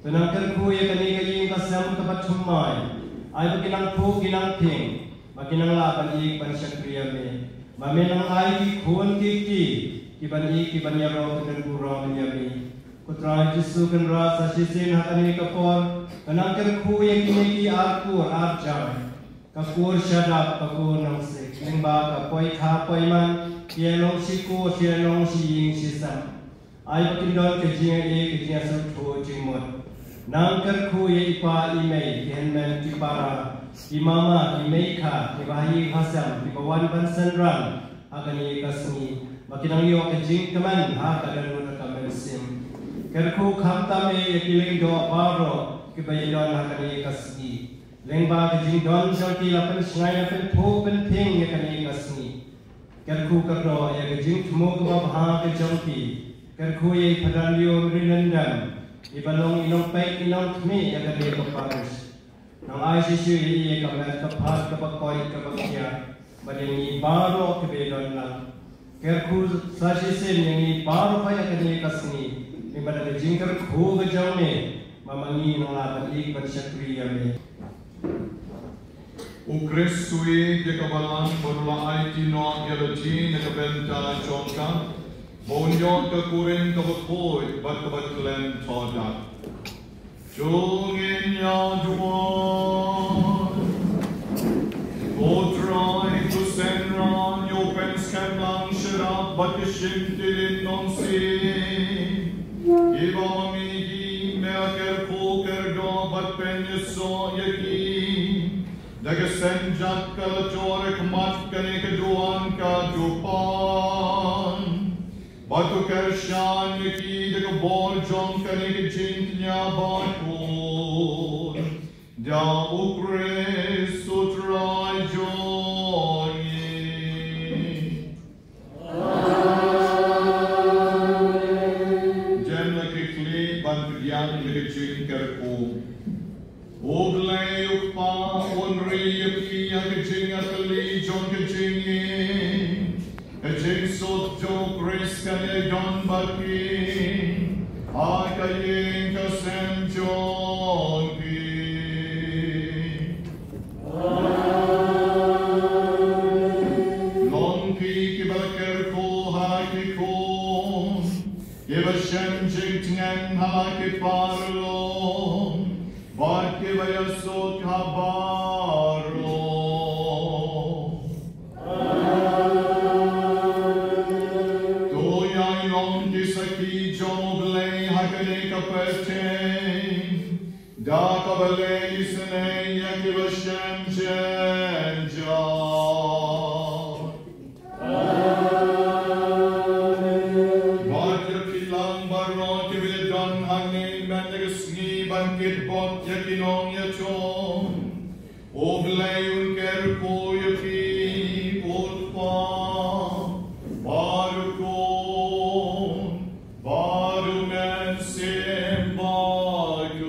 To nang kyrkhu ïa kane ka ïing ka sem kaba thymmai. Ai ba ki nang phuh ki nang phieng. Ba ki nang lah ban ïeit ban shakri ïa me. Ba me nang ai ki khun ki kti ki ban ïeit ki ban ïaroh ki ban burom ïa me. Ko Trai Jisu Kynrad, sa shisien ha kane ka por, ka nang kyrkhu ïa kine ki ar kur ar jait. Ka kur Shadap, ka kur Nongsik, lyngba ka poi kha poi man, ki ïa long shi kur, ki ïa long shi ïing shi sem. Ai ba kin don ka jingïeit ka jingïasngewthuh jingmut. Nang kyrkhu ïa i pa i mei, ki hynmen ki para, ki mama, ki meikha, ki bahaïing hasem, ki ba wan ban synran ha kane ka sngi. Ba kin nang ïoh ka jingkmen ha ka dohnud ka mynsiem. Kyrkhu khamtam ïa ki lyngdoh baroh ki ba ïadon ha kane ka sngi. Lyngba ka jingdon jong ki la pynshngaiñ la pynphuh pynphieng ïa kane ka sngi. Kyrkhu kyrdoh ïa ka jingthmu kaba bha ka jong ki. Kyrkhu ïa i Phadar Lio Rinendam, i ba long i nongpeit i nongkhmih ïa kane ka parish. Nang ai shisha ïa i ïa ka met ka phad kaba koit kaba khiah. Bad ïa ngi baroh kiba ïadon lang. Kyrkhu sa shisien ïa ngi baroh ïa kane ka sngi. Lyngba ka jingkyrkhu ka jong me, ba ma ngi nang lah ban ïeit ban shakri ïa me. U Khrist u ïeit ïa ka balang bad u la aiti noh ïa lade na ka bynta jong ka, ba un ïoh ka kurim kaba khuid bad kaba khlem thohdiah. To ngin ïa duwai. Ko Trai, to synran ïa u Pynskhem Lang Shadap bad ka Shemtilien Nongsik, kiba ma ngi hi me la kyrkhu kyrdoh bad pynïasoh ïa ki. Da ka synjat ka la jur ha khmat kane ka duwan ka dupan. Bad to kyrshan ïa ki da ka bor jong kane ka jingkñia bakhuid. Da u Khrist u Trai jong ngi. Amen. Jan la ki khlieh ban pdiang ïa ka jingkyrkhu. U Blei u Kpa un ri ïa phi ha ka jingïatylli jong ka jingim. Ka jingsuk jong u Khrist kan ïai don bad phi ha ka ïing ka sem jong phi. Long phi kiba la kyrkhu ha ki khun, kiba shem jingtngen ha ki paralok, bad kiba ïasuk ha baroh. To ïai long ki sakhi jong u Blei ha kane ka pyrthei. Da kaba leh isynei ïa kiba shem jynjar. Amen. Bad ïa phi lang baroh kiba ïadon hangne mynta ka sngi ban kitbok ïa ki nongïathuh. U Blei un kyrkhu ïa phi, u Kpa, bad u Khun, bad u Mynsiem Bakhuid.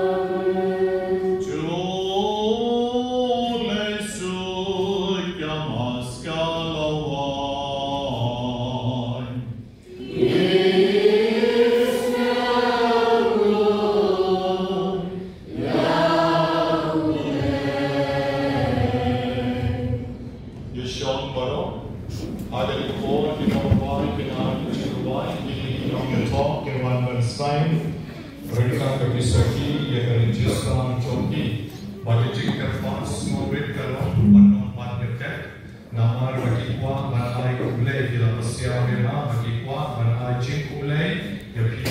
Amen. To leit suk ïa Mass ka la wan. Is now Lord. Ba ki jingkyrpad sngewrit ka long ban long ban kyrkieh. Namar ba ki kwah ban ai U Blei, ki la pasiaw ïa nga ba ki kwah ban ai jingkublei ïa phi